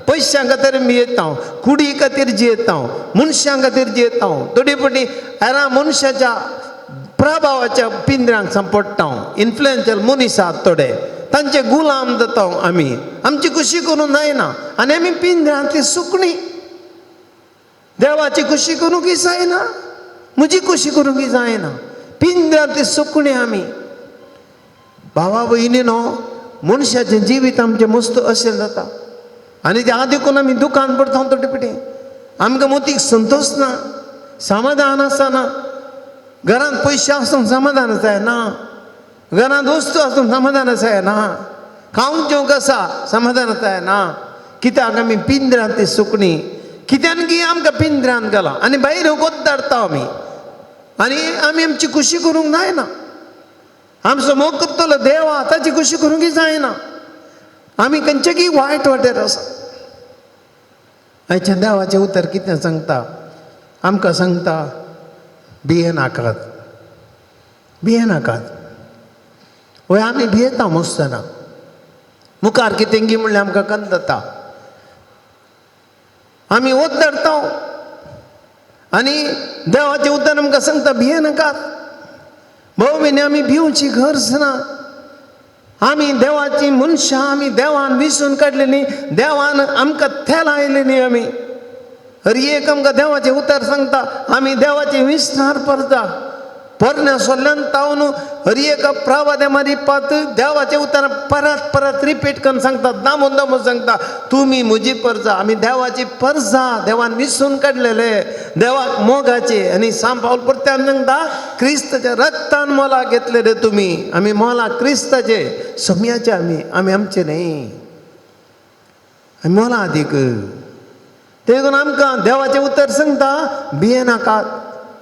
पयशां खातीर आमी येता, कुडी खातीर जियेता, मनशां खातीर जियेता. थोडी फावटी हेरां मनशाच्या प्रभावाच्या पिंजऱ्यांक सांपडटा. इन्फ्लुएन्शियल मनीस आसात थोडे, तांचे गुलाम जाता आमी. आमची खुशी करूंक जायना आनी आमी पिंजऱ्यांतली सुकणी. देवाची खुशी करूंक जायना, म्हजी खुशी करूंक जायना. पिंजऱ्यांतली सुकणी आमी. भावा भयणी न्हू, मनशाचें जिवीत आमचें मस्त अशें जाता आनी त्या देखून आमी दुकान पडटा थोडे पिठे. आमकां मोतीक संतोश ना, समाधान आसना. घरांत पयशे आसून समाधान आसा ना, घरांत वस्तू आसून समाधान आसा ना, खावंक जेवंक आसा समाधान आसा ना. कित्याक आमी पिंजऱ्यांत ती सुकणी. कित्यान की आमकां पिंजऱ्यांत घाला आनी भायर गोद्दारता आमी आनी आमी आमची खुशी करूंक जायना. आमचो मोग करतलो देवा ताची खुशी करूंक जायना. आमी खंयचे वायट वाटेर आसा. आयच्या देवाचें उतर कितें सांगता आमकां? सांगता, भियेनाकात, भियेनाकात. वय, आमी भियेता मस्त जाणां. मुखार कितें गी म्हणल्यार आमकां कन्न जाता. आमी ओद्दरता आनी देवाचें उतर आमकां सांगता, भियेनाकात. भाव भयणी, आमी भिवची गरज ना. आमी देवाची मनशां. आमी देवान विसून काडलेली, देवान आमकां थेलायलेली आमी. हर एक आमकां देवाचें उतर सांगता, आमी देवाचे विस्तार परता. पोरण्या सोल्ल्यान तावन हर एक प्रवाद्या मारिपात देवाचें उतर परत परत रिपीट करून सांगता, दामून दामून सांगता, तुमी म्हजी परजा. आमी देवाची परजा, देवान विसून काडलेले, देवाक मोगाचे. आनी सांत पावल परत्यान सांगता, क्रिस्ताच्या रक्तान मोला घेतलेले तुमी. आमी मोला क्रिस्ताचे सम्याचे. आमी आमी आमचे न्ही, आमी मोला आदीक. देखून आमकां देवाचें उतर सांगता, भियेनाकात.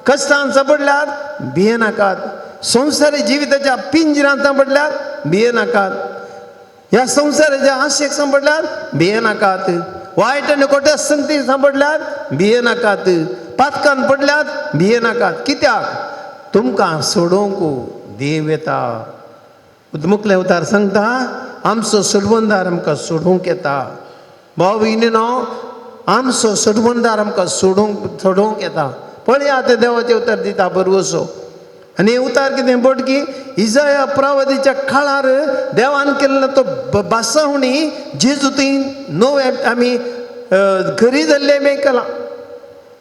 कश्टान सांपडल्यार भियेनाकात. संवसारी जिविताच्या पिंजरांत सांपडल्यार भियेनाकात. ह्या संवसाराच्या आशेक सांपडल्यार भियेनाकात. वायट आनी खोट्या संगती सांपडल्यार भियेनाकात. पातकान पडल्यार भियेनाकात. कित्याक तुमकां सोडोवंक देव येता. मुखलें उतार सांगता, आमचो सोडवणदार आमकां सोडोवंक येता. भाव भयणी न्हू, आमचो सोडवणदार आमकां सोडोवंक सोडोवंक येता. पळया, आतां देवाचें उतर दिता बरवसो. आनी हें उतार कितें बोट की इजाया प्रवादीच्या काळार देवान केल्लो तो भासावणी जेजू थंय नवे आमी घरी जाल्ले आमी केलां.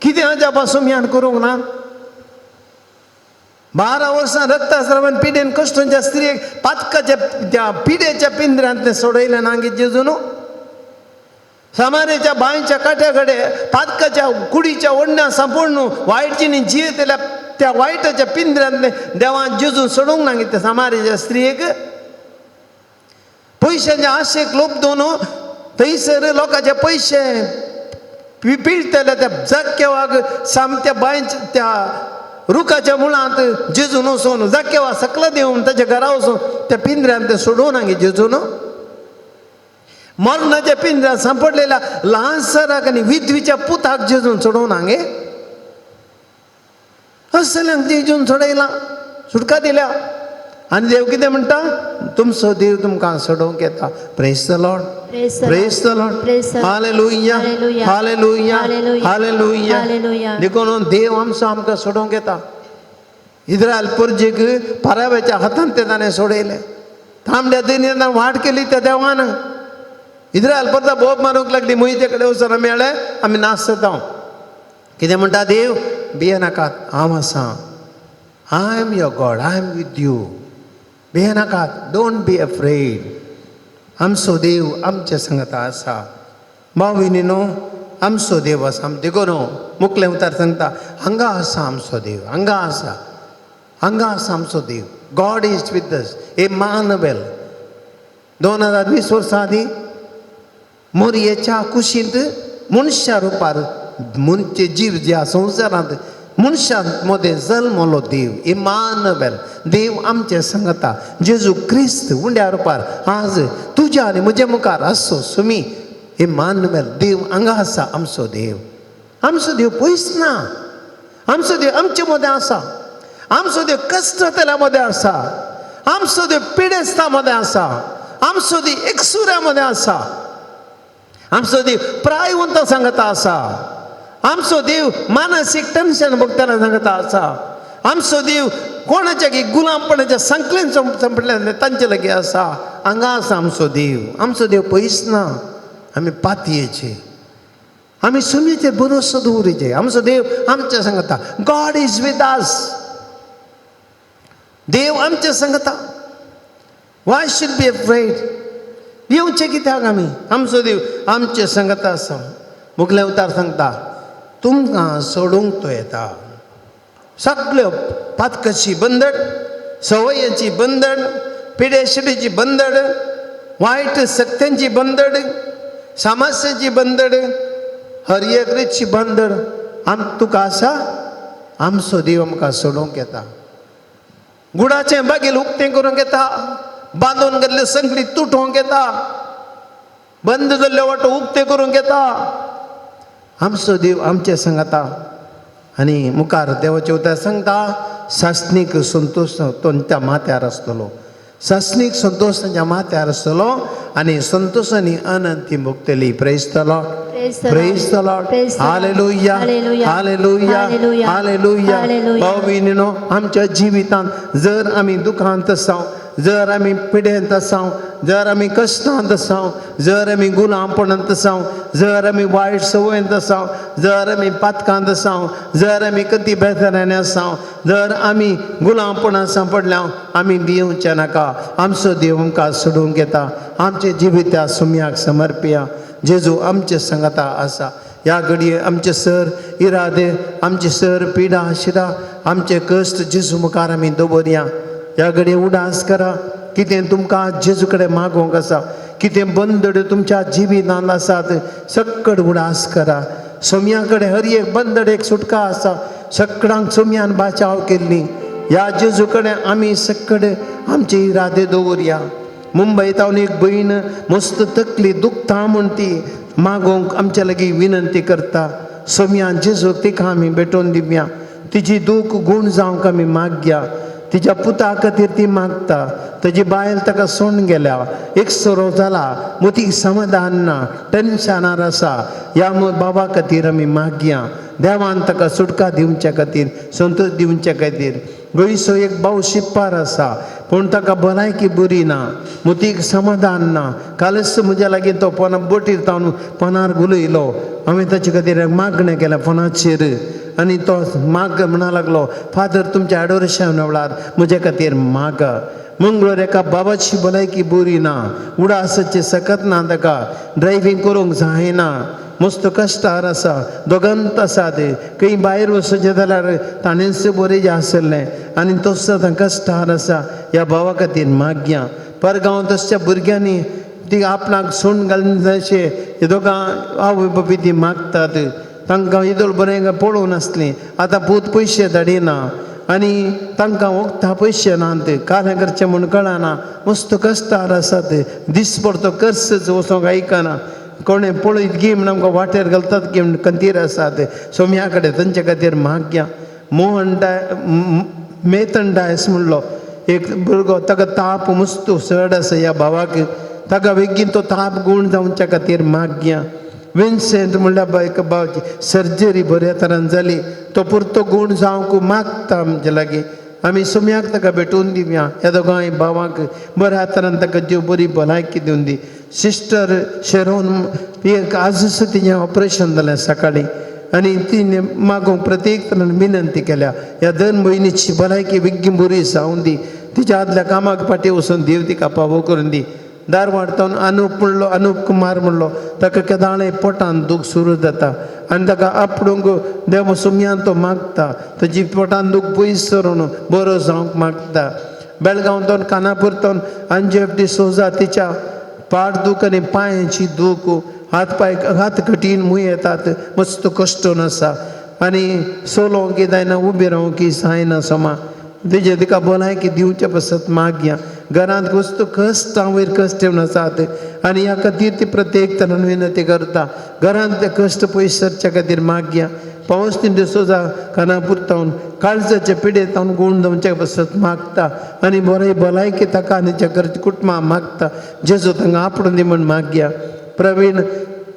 कितें हाज्या पासून यान करूंक ना? 12 वर्सां रक्तस्रावान पिडेन कश्टांच्या स्त्रियेक पातकाच्या त्या पिडेच्या पिंजऱ्यांतलें सोडयलें ना गे जेजून? समारेच्या बांयच्या काट्या कडेन पातकाच्या कुडीच्या ओडण्या सांपडून वायट जिणी जियेतल्या त्या वायटाच्या पिंजऱ्यांतलें देवान जेजून सोडूंक ना गे त्या समारेच्या स्त्रियेक? पयशांच्या आशेक लोप दोन थंयसर लोकांचे पयशे पिळटले त्या जाक्केवाक सामत्या बांयच्या त्या रुखाच्या मुळांत जेजून वचून जाक्केवा सकला देवन ताच्या घरा वचून त्या पिंजऱ्यांत ते सोडून गे जेजून? मरणाच्या पिंजऱ्यांत सांपडलेल्या ल्हान सराक आनी विधवीच्या पुताक जेजून सोडोवन हांगे? असल्यांक जेजून सोडयला, सुटका दिल्या. आनी देव कितें म्हणटा? तुमचो देव तुमकां सोडोवंक येता. Praise the Lord. Praise the Lord. Praise the Lord. Praise the Lord. Hallelujah. Hallelujah. Hallelujah. Hallelujah. Hallelujah. Hallelujah. देखून देव आमचो आमकां सोडोवंक येता. इस्रायल परजेक पाराव्याच्या हातान ते ताणें सोडयले. तांबड्या दर्यांत वाट केली त्या देवान. इस्रायल परता बोब मारूंक लागली, मोहिते कडेन वचून मेळ्ळे, आमी नाश जाता. कितें म्हणटा देव? भियेनाकात, हांव आसा. I am your God, I am with you. भियेनाकात, don't be afraid. आमचो देव आमच्या संगता आसा. भाव भयणी न्हू, आमचो देव आसा. देखून मुखलें उतार सांगता, हांगा आसा आमचो देव, हांगा आसा, हांगा आसा आमचो देव. God is with us. Emmanuel. 2020 वर्सां आदीं मोरयेच्या कुशींत मनशा रुपार मनचे जीव ज्या संवसारांत मनशां मदें जल्मलो देव इमानुएल, देव आमचें सांगता. जेजू क्रिस्त उंड्या रुपार आज तुज्या आनी म्हज्या मुखार आसो सुमी इमानुएल. देव हांगा आसा. आमचो देव, आमचो देव पयस ना. आमचो देव आमचे मदें आसा. आमचो देव कश्टतल्या मदें आसा. आमचो देव पिडेस्ता मदें आसा. आमचो देव एकसुऱ्या मदें आसा. आमचो देव प्रायवंत सांगता आसा. आमचो देव मानसीक टेन्शन भोगतना सांगता आसा. आमचो देव कोणाच्या की गुलामपणाच्या संकलेन संपल्या तांचे लागीं आसा. हांगा आसा आमचो देव. आमचो देव पयस ना. आमी पातयेचे, आमी सुमयेचेर भरोसो दवरिचे. आमचो देव आमच्या सांगता. God is with us. देव आमच्या सांगता. Why should be afraid? येवचें कित्याक आमी? आमचो देव आमचे सांगता आसा. मुखले उतार सांगता, तुमकां सोडूंक तो येता. सगळ्यो पातकशी बंदड, सवयेची बंदड, पिडेशिडीची बंदड, वायट सक्त्यांची बंदड, समस्येची बंदड, हर एक रितची बंदड आम तुका आसा. आमचो देव आमकां सोडोवंक येता. गुडाचें बागेल उक्तें करूंक येता. बांदून गेल्ले संकली तुटोवंक येता. बंद जाल्ल्यो वाटो उक्तें करूंक येता. आमचो देव आमचें सांगता. आनी मुखार देवाचें उतर सांगता, सासणीक संतोश तांच्या माथ्यार आसतलो. सासणीक संतोश तांच्या माथ्यार आसतलो आनी संतोशांनी अनंती भोगतली. Praise the Lord. Praise the Lord. Praise the Lord. Praise the Lord. Hallelujah. Hallelujah. Hallelujah. Hallelujah. Hallelujah. Hallelujah. भाव भयणीनो, आमच्या जिवितांत जर आमी दुखांत आसाव, जर आमी पिडेंत आसाव, जर आमी कश्टांत आसाव, जर आमी गुलामपणांत आसाव, जर आमी वायट संवयेंत आसाव, जर आमी पातकांत आसाव, जर आमी कती बेजारांनी आसाव, जर आमी गुलामपणांत सांपडल्या, आमी भियेवचें नाका. आमचो देव आमकां सोडूंक येता. आमचें जिवीत त्या सुमयाक समर्पया. जेजू आमचे सांगाता आसा. ह्या घडये आमचे सर इरादे, आमचे सर पिडा शिरा, आमचे कश्ट जेजू मुखार आमी दवरया. ह्या घडये उडास करा. कितें तुमकां जेजू कडेन मागोवंक आसा, कितें बंदड तुमच्या जिवितांत आसात, सक्कड उडास करा. सोम्या कडेन हर एक बंदड एक सुटका आसा. सगळ्यांक सोम्यान बाचाव केल्ली. ह्या जेजू कडेन आमी सक्कड आमचे इरादे दवरया. मुंबय तावन एक भयण मस्त तकली दुखता म्हूण ती मागोवंक आमच्या लागीं विनंती करता. सोम्यान जेजूक तिका आमी भेटोवन दिवया. तिजी दूख गूण जावंक आमी मागया. तिच्या पुता खातीर ती मागता. ताजी बायल ताका सोडून गेल्या. एक सोरो जाला, मोतीक समाधान ना, टेन्शनार आसा. ह्या बाबा खातीर आमी मागया. देवान ताका सुटका दिवच्या खातीर, संतोश दिवच्या खातीर. गोंयचो एक भाव शिप्पार आसा, पूण ताका भलायकी बरी ना, मोतीक समाधान ना. कालच म्हज्या लागीं तो फोना बोटीर तावन फोनार उलयलो. हांवें ताचे खातीर मागणें केलें फोनाचेर आनी तो माग म्हणा लागलो, फादर, तुमच्या एडोरेशन वेळार म्हज्या खातीर माग. मंगळूर एका बाबाची भलायकी बरी ना. उडासाचें सकत ना. ताका ड्रायव्हींग करूंक जायना. मस्त कश्टार आसा. दोगांत आसा. ते खंय भायर वचचें जाल्यार ताणेंच बरें जें आसलें आनी तोच आतां कश्टार आसा. ह्या भावा खातीर मागया. परगांव तसच्या भुरग्यांनी ती आपणाक सोण घालून अशें हे दोगां आवय बापूय ती मागतात. तांकां येदोळ बरें पळोवं नासलीं. आतां पूत पयशे धाडिना आनी तांकां वखदां पयशे नात. कालें करचें म्हूण कळना. मस्त कश्टार आसात. दीस पडतो कर्सच वचोंक आयकना. कोणें पळयत गी म्हण आमकां वाटेर घालतात गी म्हण कंतीर आसात. सोम्या कडेन तांचे खातीर मागया. मोहन डाय मेतन डायस म्हणलो एक भुरगो, ताका ताप मस्त चड आसा. ह्या भावाक ताका बेगीन तो ताप गूण जावच्या खातीर मागया. विन्सेंट म्हणल्यार एका भावाची सर्जरी बऱ्या तरान जाली. तो पुरतो गूण जावंक मागता आमचे लागीं. आमी सुम्याक ताका भेटोवन दिवया. ह्या दोगांय भावांक बऱ्या तरान ताका देव बरी भलायकी दिवन दी. सिस्टर शेरोन एक आजच तिजें ऑपरेशन जालें सकाळीं आनी तिणें मागूंक प्रत्येक तरान विनंती केल्या. ह्या दोन भयणीची भलायकी बेगीन बरी जावं दी. तिच्या आदल्या कामाक फाटीं वचून देव तिका पावो करून दी. धारवाड तावन अनुप म्हणलो, अनुप कुमार म्हणलो, ताका केदाळे पोटान दूख सुरू जाता आनी ताका आपडूंक देव सुमयान तो मागता. ताजी पोटान दूख पयस सरून बरो जावंक मागता. बेळगांव तावन कानापूर तावन अंजेफ डिसोजा, तिच्या पाड दूख आनी पांयांची दूख, हात पांय हात कठीण मूय येतात, मस्त कश्टून आसा. आनी सोलोंक की जायना, उबी रावंक की जायना समा, तेजे तिका भलायकी दिवचे पासत मागया. घरांत वस्तू कश्टां वयर कश्ट येवन आसात आनी ह्या खातीर ती प्रत्येक तरान विनंती करता. घरांत ते कश्ट पयस सरच्या खातीर मागया. पावस डिसोजा काना पुरतावन काळजाचे पिडेतावन गूण जावचे पासत मागता आनी बरें भलायकी ताका आनी ताच्या घरच्या कुटुंबा मागता. जेजू तांकां आपडून दी म्हूण मागया. प्रवीण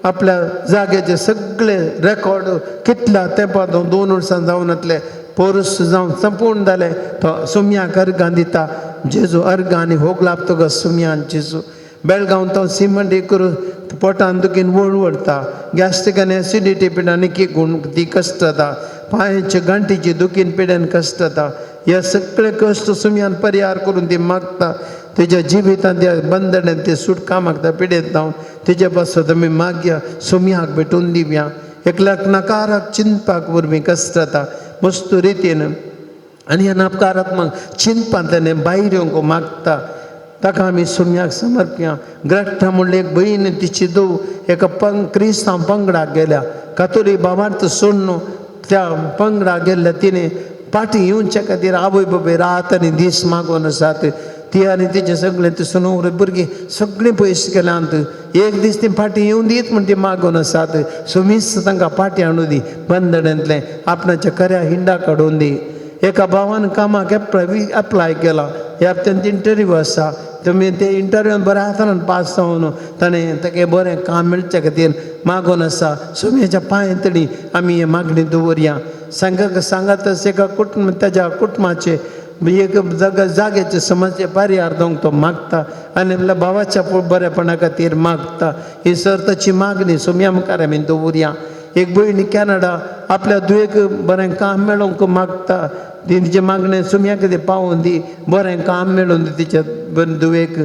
आपल्या जाग्याचे सगळे रेकॉर्ड कितल्या तेंपार 2 वर्सां जावन वतले, पोरस जावन संपूर्ण जालें, तो सुम्याक अर्गां दिता. जेजू अर्गां आनी होगलाप तुका सुम्यान जेजू. बेळगांव तो सिमंट करून पोटान दुखीन वळवळटा, गॅस्ट्रीक आनी एसिडिटी पिड्यान की गुण ती कश्ट जाता, पांयाचे गांठीची दुखीन पिड्यान कश्ट जाता. हे सगळे कश्ट सुम्यान परिहार करून ती मागता. तेज्या जिवितांत त्या बंधनान ते सुटका मागता पिडेत जावन तेजे पासत आमी मागया, सुम्याक भेटून दिवया. एकल्याक नकाराक चिंतपाक वरवीं कश्ट जाता मस्त रितीन आनी ह्या नकारात्मक चिंतपांतल्यान भायर येवंक मागता, ताका आमी सुम्याक समर्पया. ग्रट्टा म्हणले एक भयण तिची धूव एका क्रिस्तांव पंगडाक गेल्या, कातोलीक बाबार्थ सोडून त्या पंगडाक गेल्ल्या. तिणें फाटीं येवच्या खातीर आवय बापूय रात आनी दीस मागून आसात. ती आनी तिचे सगळें ती सुनवरे भुरगीं सगळीं पयस गेल्यांत. एक दीस ती फाटीं येवन दीत म्हण ती मागून आसात. सुमीस तांकां फाटीं हाडून दी, बंदड्यांतलें आपणाच्या खऱ्या हिंडा काडून दी. एका भावान कामाक एप्लाय केला, ह्या तेंचे इंटरव्यू आसा, तुमी ते इंटरव्यून बऱ्या हातान पास जावन ताणें ताका बरें काम मेळचे खातीर मागून आसा. सुम्याच्या पांय तडी आमी हे मागणी दवरया. सांगात एका कुटुंब ताच्या कुटुंबाचे एक जाग्याचे समस्या परिहार दिवंक तो मागता आनी आपल्या भावाच्या बरेपणा खातीर मागता. ही सर ताची मागणी सुम्या मुखार आमी दवरया. एक भयणी कॅनडा आपल्या धुवेक बरें काम मेळोवंक मागता, तिचे मागणें सुम्या कितें पावोवन दी, बरें काम मेळोवन दी तिच्या धुवेक.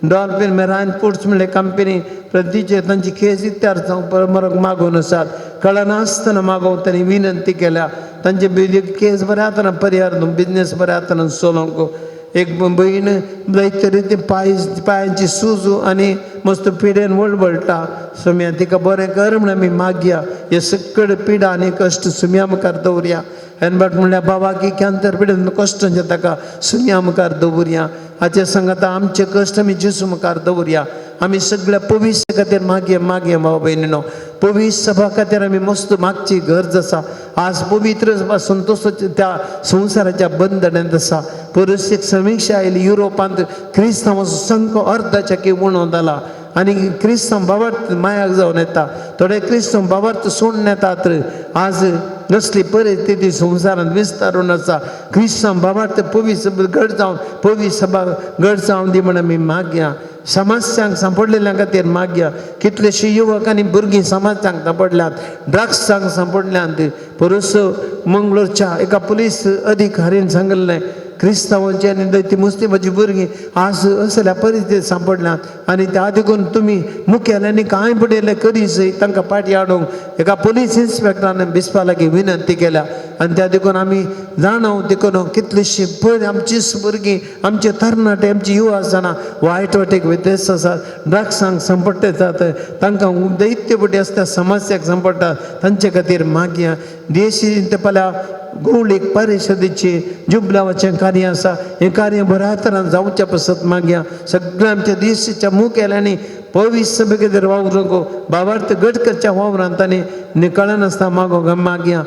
डॉल्फिन मेरायन फुड्स म्हणले कंपनी तिचे तांची केस इत्यार जावंक मागून आसात. कळनासतना मागोवंक तांणी विनंती केल्या. तांचे केस बऱ्या हातान परिहार बिजनेस बऱ्या हातान चलोवंक. एक भयण जायते तरी पांयांची सुजू आनी मस्त पिडेन वळवळटा, सुम्या तिका बरें कर म्हण आमी मागया. हे सगळे पिडा आनी कश्ट सुम्या मुखार दवरया. हेनबाट म्हणल्यार बाबा की कॅन्सर पिडेन कश्ट ताका सुम्या मुखार दवरया. हाचे सांगाता आमचे कश्ट आमी जेजू मुखार दवरया. आमी सगळ्या पवित्र खातीर मागया मागया भाव भयणीनो. पवित्र सभा खातीर आमी मस्त मागची गरज आसा. आज पवित्र सभा संतोष त्या संवसाराच्या बंधनांत आसा. परिस्थितीक समिक्षा आयली युरोपांत क्रिस्तांवाचो संख अर्दाच्या की उणो जाला आनी क्रिस्तांव बाबार्थ मायाक जावन येता, थोडे क्रिस्तांव बाबार्थ सोडून येतात. आज असली परिस्थिती संवसारांत विस्तारून आसा. क्रिस्तांव बाबार्थ पवित्र घड जावन पवित्र सभा घड जावन दी म्हण आमी मागया. समस्यांक सांपडलेल्या खातीर मागया. कितलेशे युवक आनी भुरगीं समाजांक सांपडल्यात, ड्रग्सांक सांपडल्यांत. परस मंगळूरच्या एका पुलीस अधिकारीन सांगिल्लें क्रिस्तांवांची आनी दैती मुस्लिमाची भुरगीं आज असल्या परिस्थितीत सांपडल्यात आनी त्या देखून तुमी मुखेल्यांनी कांय पडिल्लें करीस तांकां फाटीं हाडूंक एका पुलीस इन्स्पेक्टरान बिस्पा लागीं विनंती केल्या. आनी त्या देखून आमी जाणाव देखून कितलीशीं पळय आमचीच भुरगीं, आमचे तरणाटे, आमची युवा जाणां वायट वाटेक व्यत्यस्त आसात, ड्रग्सांक सांपडटात, तांकां दैत्य पटी आसता समस्याक सांपडटात, तांचे खातीर मागया. देशी ते पल्या गौळीक परिशदेची जुबलावाचें कार्य आसा, हें कार्य बऱ्या तरान जावच्या पासत मागया. सगळ्या आमच्या देशाच्या मुखेल्यांनी पवित्र सभे खातीर वावरूंक बाबार्थ घट करच्या वावरांत तांणी निकळनासतना मागोंक मागया.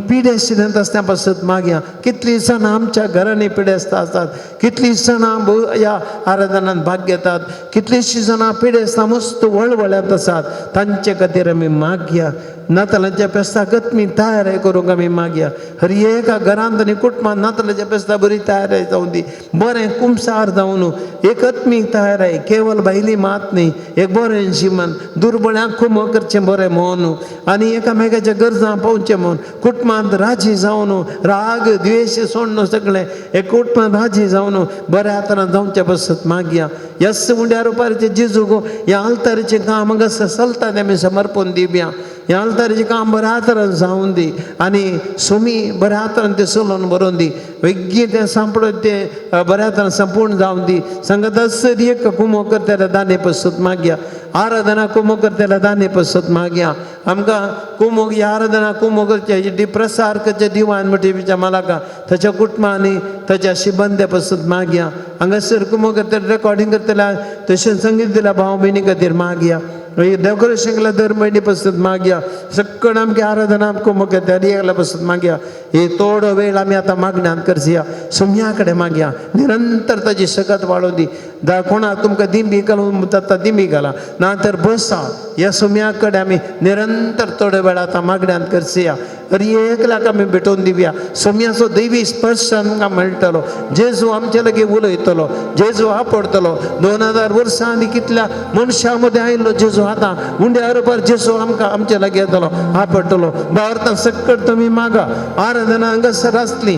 पिडेस्टिनांत आसता पासत मागया. कितलीं जाणां आमच्या घरांनी पिडेस्त आसात, कितलीं जाणां ह्या आराधनांत भाग घेतात, कितलींशीं जाणां पिडेस्तां मस्त वळवळ्यांत आसात, तांचे खातीर आमी मागया. नातालांच्या फेस्ताक आमी तयारी करूंक आमी मागया. हर एका घरांत आनी कुटुंबांत नातालाच्या फेस्ता बरी तयारी जावं दी, बरें कुमसार जावन एक आत्मीक तयारी, केवल भायली मात न्ही, एक बरें शिमन दुर्बळ्यांक खुमो करचें बरें म्हूण आनी एकामेकाच्या गरजां पावचें म्हूण कुटुंबांत राजी जावन राग द्वेश सोडून सगळें एक कुटुंबांत राजी जावन बऱ्या तरान जावचें पासत मागया. यस उंड्या रुपारीचें जेजू ह्या आल्तारीचें काम हांगासर चलता तें आमी समर्पण दिवया. ह्या आल्तारीचें काम बऱ्या तरान जावन दी आनी सुमी बऱ्या तरान तें चलोवन बरोवन दी वेगीं तें सांपडत तें बऱ्या तरान संपूर्ण जावन दी संगत एक कुमो करतल्या दाने पसत मागया आराधना कुमो करतल्या दाने पसत मागया आमकां कुमो ही आराधना कुमो करचे प्रसार करचे दिवान मठीच्या मालाका ताच्या कुटुंबांनी ताच्या शिबंद्या पसत मागया हांगासर कुमो करतले रेकॉर्डिंग करतल्या तशें संगीत दिल्या भाव भयणी खातीर मागया डेकोरेशन केल्या दर म्हयने पसत मागया सगळं आमगे आराधना कुमो करता एकल्या पसत मागया हे थोडो वेळ आमी आतां मागण्यान करया सुम्या कडेन मागया निरंतर ताजी शकत वाडोवन दी दा कोणा तुमकां दिंबी घालून जाता दिंबी घाला ना तर बसा ह्या सुम्या कडेन आमी निरंतर थोडो वेळ आतां मागण्यान करया अरे एकल्याक आमी भेटोवन दिवया सोम्याचो दैवी स्पर्श आमकां मेळटलो जेजू आमचे लागीं उलयतलो जेजू आपडतलो 2000 वर्सां आनी कितल्या मनशां मदें आयिल्लो जेजू आतां उंड्या बरोबर जेजू आमकां आमचे लागीं येतलो आपडटलो भारतान सकट तुमी मागा आराधना हांगासर आसली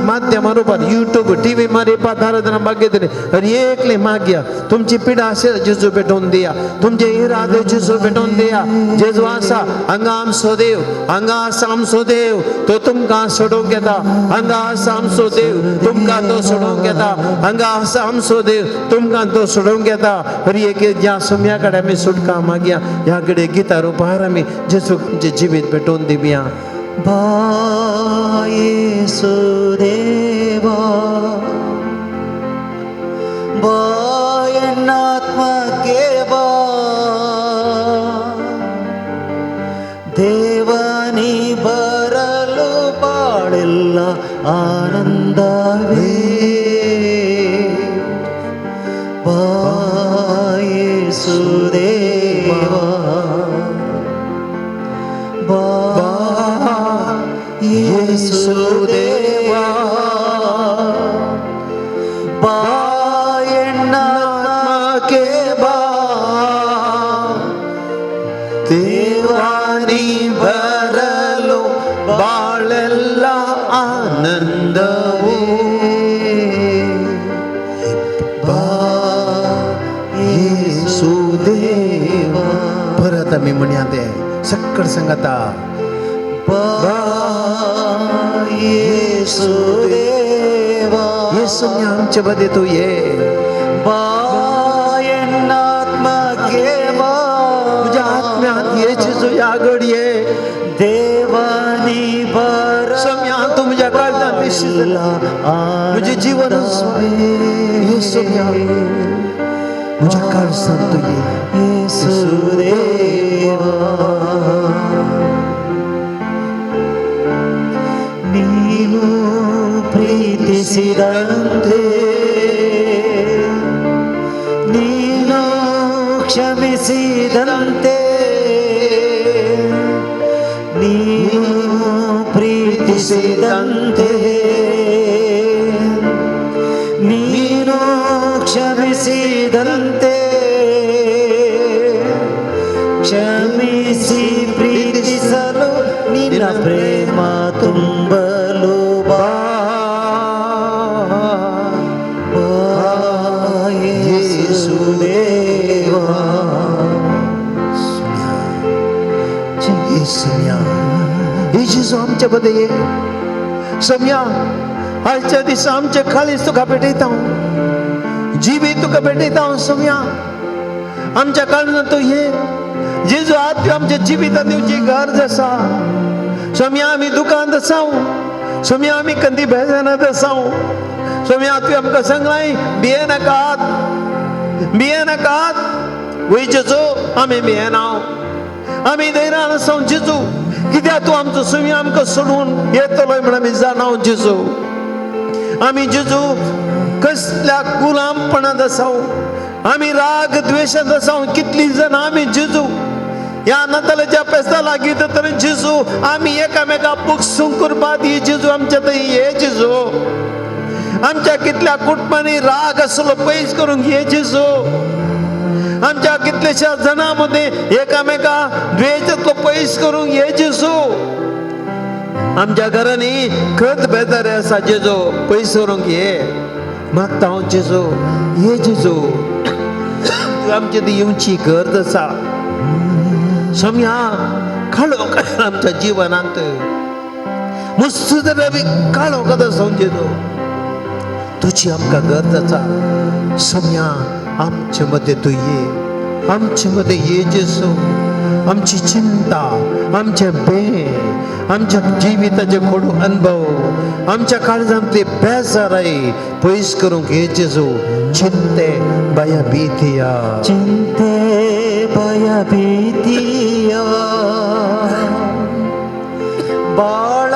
माध्यमा रुपार यूट्यूब टीव्ही मारिपात आराधना मागयतली अरे एकले मागया तुमची पिडा आशें जेजू भेटोवन दिया तुमचे इरादे जेजू भेटोवन दिया जेजू आसा हांगा आमचो देव हांगा आसा आमचो देव तो तुमकां सोडोवंक येता हांगा आसा आमचो देव तुमकां तो सोडोवंक येता हांगा आसा आमचो देव तुमकां तो सोडोवंक येता हर एक ज्या सुम्या कडेन आमी सुटका मागया ह्या कडेन गिता रुपार आमी जेजू आमचें जिवीत भेटोवन दिवया. बा येसू देवा बा एನ್ನಾत्मके बा ದೇವನಿ ಬರಲು ಬಾಳೆಲ್ಲ ಆನಂದವೇ ಬಾ ಯೇಸು ದೇವಾ ಬಾ ಯೇಸು ದೇವಾ ಬಾ ಎನ್ನಾತ್ಮಕ್ಕೆ ಬಾ ದೇವಾನಿ ಬರಲು ಬಾಳೆಲ್ಲ ಆನಂದವೂ ಬಾ ಯೇಸು ದೇವಾ परत आमी म्हणया ते सक्कड सांगता ಬಾ ಯೇಸು ದೇವಾ येसू आमचे मदें तूं ये ಬಾ ಎನ್ನಾತ್ಮಕ್ಕೆ ಬಾ तुज्या आत्म्यांत ये जेजू ह्या घडये ದೇವನಿ ಬರ सोम्या तूं म्हज्या काळजांत म्हजें जीवन येसू म्हज्या काळजांत तूं ये ಯೇಸು ದೇವಾ ನೀನು ಪ್ರೀತಿಸಿದಂತೆ ನೀನು ಕ್ಷಮಿಸಿದಂತೆ ನೀನು ಪ್ರೀತಿಸಿದಂತೆ ನೀನು ಕ್ಷಮಿಸಿದಂತೆ ಕ್ಷಮಿಸಿ ಪ್ರೀತಿಸಲು ನಿನ್ನ ಪ್ರೇಮ ತುಂಬಲು ಬಾ ಬಾ ಯೇಸು ದೇವಾ येसुम्या हे जेजू आमच्या मदें ये सोम्या आयच्या दिसा आमचे काळीज तुका भेटयता जिवीत तुका भेटयता हांव सोम्या आमच्या काळजांत तूं ये जेजू आत्म्यो आमच्या जिवितांत दिवची गरज आसा सोम्या आमी दुकांत आसाव सोम्या आमी कंदी बेजानात आसाव सोम्या तुवें आमकां सांगलाय भियेनाकात भियेनाकात वय जेजू आमी भियेना आमी धैर्यान आसाव जेजू कित्याक तूं आमचो सोम्या आमकां सोडून येतलो म्हण आमी जाणाव जेजू आमी जेजू कसल्या गुलामपणांत आसाव आमी राग द्वेशांत आसाव कितलीं जाणां आमी जेजू ह्या नातालाच्या पेस्ता लागीं तर जेजू आमी एकामेका पुक्सूंक करपाक ही जेजू आमच्या थंय ये जेजू आमच्या कितल्या कुटुंबांनी राग आसलो पयस करूंक ये जेजू आमच्या कितल्याश्या जाणां मदें एकामेका द्वेशांतलो पयस करूंक ये जेजू आमच्या घरांनी खत बेजारे आसा जेजू पयस करूंक ये मागता हांव जेजू ये जेजू तूं आमचे थंय येवची गरज आसा सोम्या काळोख आमच्या जिवनांत मस्त रवी काळोख आसा जेजू, तुजी आमकां गरज आसा. सोम्या आमचे मदें तूं ये, आमचे मदें ये जेजू. आमची चिंता, आमचे भंय, आमच्या जिविताचे कोडू अनुभव, आमच्या काळजांतली बेजाराय पयस करूंक ये जेजू. चिंते भया भीतिया, ಚಿಂತೆ ಭಯ ಭೀತಿಯ ಬಾಳ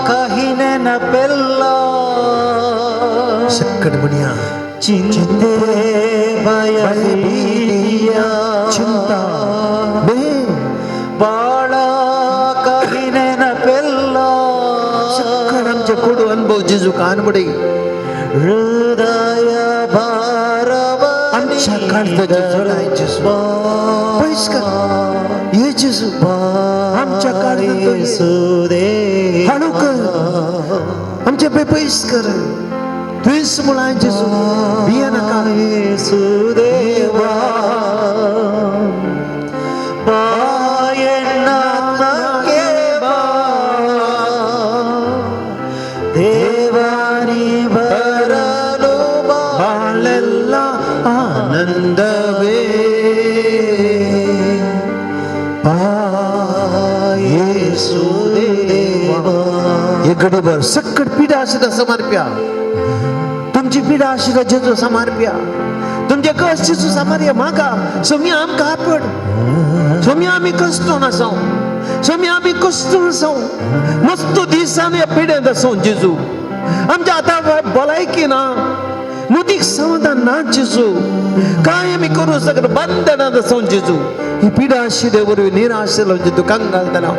ಕಹಿ ನೆನಪೆಲ್ಲ, सकट म्हणया, ಚಿಂತೆ ಭಯ ಭೀತಿಯ ಚಿಂತಾ ಭಯ ಬಾಳ ಕಹಿ ನೆನಪೆಲ್ಲ, सकट आमचे कोडू अनुभव जेजू कानबडी ಹೃದಯ ಭಾರವ आमच्या काळजाची जडाय जेजू पयस कर ये जेजू. आमच्या काळजांत तो ये. हाडू कर आमचे पे पयस कर. तुवेंच म्हळां जेजू, भिये नाका. ಸುದೇವಾ ಬಾಯನ್ನಾತ್ಮಕ್ಕೆ ಬಾ, ದೇವಾನಿ ಬರಲು ಬಾ, ಬಾಳೆಲ್ಲ ಆನಂದವೇ. ಯೇಸುದೇವಾ. हे गडीभर सकट पिडा आशिल्लो समारप्या, तुमची पिडा आशिल्लो जेजू समारप्या, तुमचे कश्ट जेजू समारया. म्हाका सोम्या आमकां आपड सोम्या, आमी कश्टोन आसाव सोम्या, आमी कश्टोन आसाव. मस्त दिसान ह्या पिडेंत आसाव जेजू. आमच्या आतां भलायकी ना, मुदीक समाधान ना जेजू. कांय आमी करूं शकना, बंधनांत आसाव जेजू. ही पिडा आशिल्ले वरवीं निराश जालो जेजू, कंगाल जालो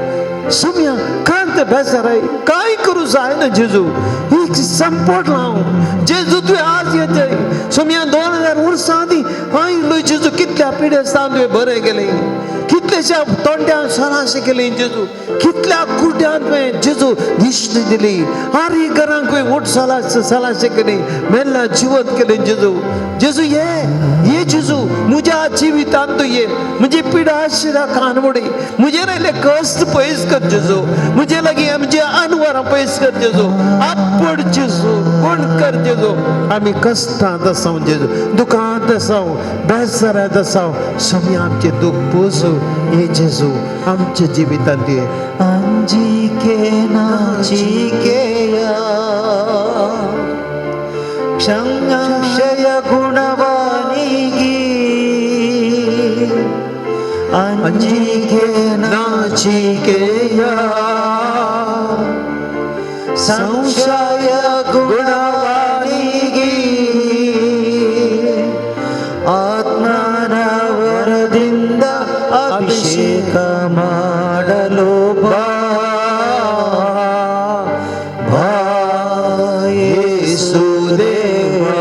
सोम्या. कांत बेजाराय कांय करूं जायना जेजू. एक संपटलो हांव जेजू, तुवें आज येतय सोम्या. 2000 वर्सां आदीं हांव जेजू कितल्या पिडेस्तान तुवें बरें केलें, कितल्याश्या तोंड्यांक सराशें केलें जेजू, कितल्या कुड्यांत तुवें जेजू दिश्ट दिली, आरी घरांक तुवें उठ सलाशें केली, मेल्ल्या जिवंत केलें जेजू. जेजू ये, ये जेजू म्हज्या जिवितांत तूं ये. म्हजी पिडा आशिल्ल्या कानवडी, म्हजेर आयिल्ले कश्ट पयस कर जेजू. म्हजे लागीं म्हजे अनवरां पयस कर जेजू. आपड जेजू, कोण कर जेजू. आमी कश्टांत आसाव जेजू, दुखांत आसाव, बेजारांत आसाव सोम्या. आमचें दूख पोसू ये जेजू, आमच्या जिवितांत ये. ಅಂಜಿಕೆ ನಾಚಿಕೆಯ ಸಂಶಯ ಗುಣವಾನಿಗಿ, ಅಂಜಿಕೆ ನಾಚಿಕೆಯ ಸಂಶಯ ಗುಣವಾನಿಗಿ, ಆತ್ಮನ ವರದಿಂದ ಅಭಿಷೇಕ ಮಾಡಲು ಬಾ, ಬಾ ಯೇಸುದೇವಾ,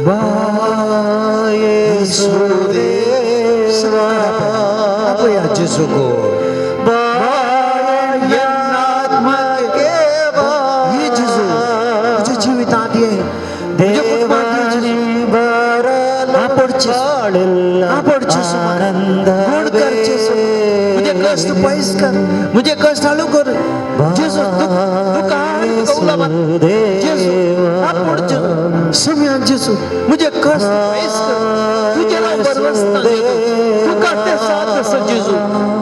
ಬಾ ಯೇಸುದೇವಾ, आपया जेजू गो. ಬಾ ಎನ್ನಾತ್ಮಕ್ಕೆ ಬಾ, ये जेजू तुझ्या जिवितांत ये, तुझ्या कुटुंबांत ये जेजू. ದೇವನೇ ಬರಲು आपड जेजू, ಬಾಳೆಲ್ಲ आपड जेजू, गोड कर जेजू. म्हजे कश्ट पयस कर, म्हजे कश्ट हाडू कर जेजू. तुका तुका उलोवप जेजू, आपड जेजू. सोम्या जेजू, म्हजे कश्ट पयस कर. तुजें हांव बरवसता जेजू, तुका तें साथ आसा जेजू.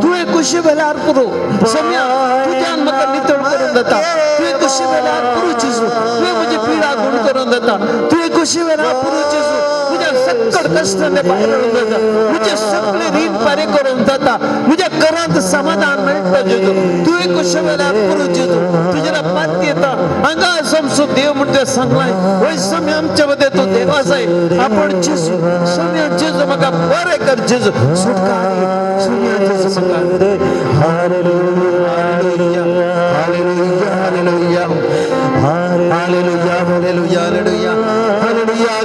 तुवें कुशी वेल्यार पुरो सोम्या, तुज्यान म्हाका नितळ करून जाता. तुवें कुशी वेल्यार पुरो जेजू, तुवें म्हजी पिडा गुण करून जाता. तुवें कुशी वेल्यार पुरो जेजू, म्हज्या सकट कश्टांनी भायर हाडून जाता. म्हजें सगळें रीण फारीक करून जाता. म्हज्या घरांत समाधान मेळटा जेजू. तुवें कुशी वेल्यार पुरो जेजू, तुज्या पात येता हांगा समसो देव म्हण तुवें सांगलां. वय सोम्या, आमच्या मदें तूं देव आसाय. आपण जेजू सोम्या, जेजू म्हाका बरें कर जेजू, सुटका सोम्या जेजू म्हाका. Hallelujah, hallelujah, hallelujah, hallelujah, hallelujah, hallelujah,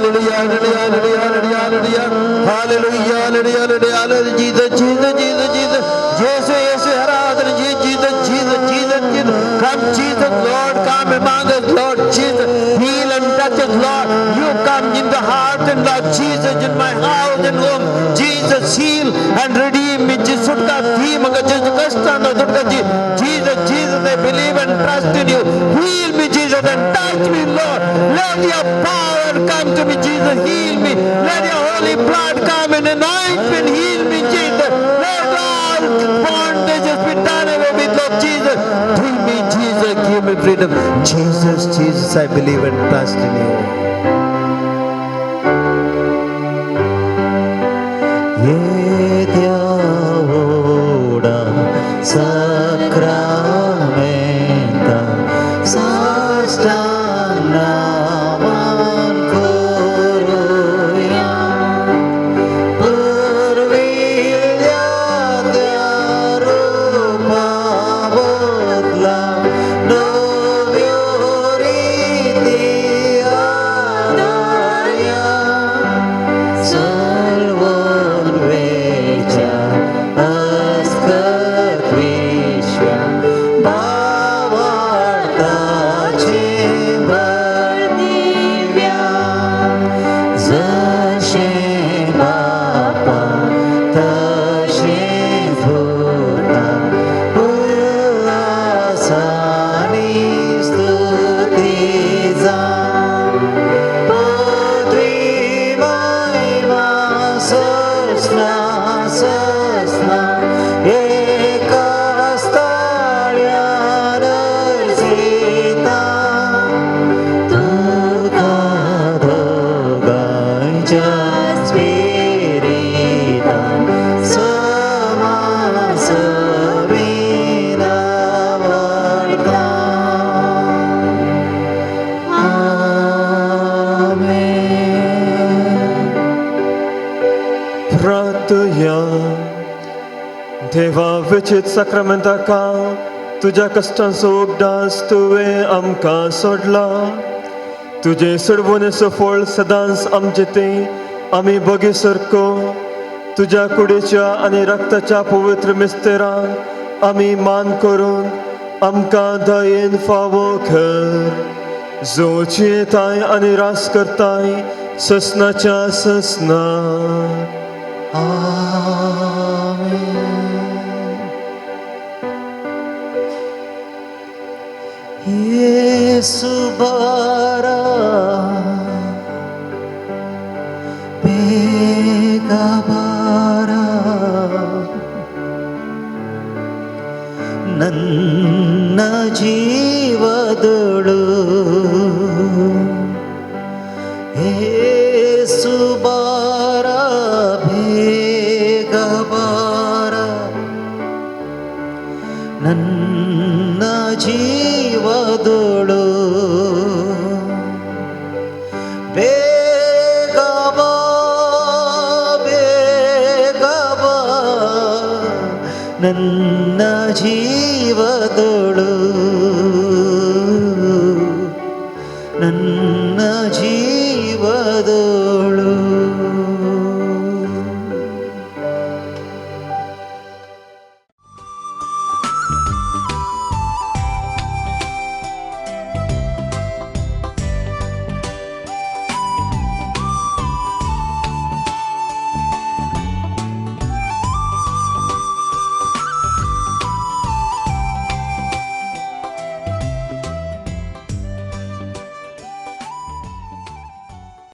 hallelujah, hallelujah, hallelujah, hallelujah, hallelujah, hallelujah, hallelujah. Jesus, Jesus, Jesus, Jesus, Jesus, Jesus, Aradhana, Jesus, Jesus, Jesus, Jesus. Come, Jesus, Lord, come among us, Lord Jesus. Heal and touch us, Lord. You come in the heart and Lord Jesus in my house and home. Jesus, heal and redeem Let your power come to me, Jesus. Heal me. Let your holy blood come and anoint me and heal me, Jesus. Let all bondages be done away with, Lord Jesus. Free me, Jesus. Give me freedom. Jesus, Jesus, I believe and trust in you. येद्या व्हडा साक्रामेंता साष्टांग नमन करुया पुर्विल्ल्या त्या रुपा बदला नव्यो रिती हाडुया सलवून वेच्या अस्कत विश्वा भावार्थाचें भर दिव्या जशें बापा तशें पुता उल्हासानी स्तुती जावं पृथ्वी महिमा सस्ना सस्ना एका स्थाळ्यार अर्जिता तुका दोगांयच्या स्पिरितान समा सवीन आवडता. आमेन. प्रार्थुया. देवा, विचित साक्रामेंताका तुज्या कश्टांचो उगडास तुवें आमकां सोडला. तुजें सोडवणेचो फळ सदांच आमचे तें आमी बगी सारको तुज्या कुडीच्या आनी रक्ताच्या पवित्र मिस्तेरान आमी मान करून आमकां दयेन फावो कर, जो जियेताय आनी रास करताय ससनाच्या ससना. आमेन. येसु बारा, बेगा बारा, ನನ್ನ ಜೀವದೊಳು. ಏಸು ಬಾರ, ಬೇಗ ಬಾರ, ನನ್ನ ಜೀವದೊಳು. ಬೇಗ ಬಾ, ಬೇಗ ಬಾ, ನನ್ನ ಜೀವದೊಳು.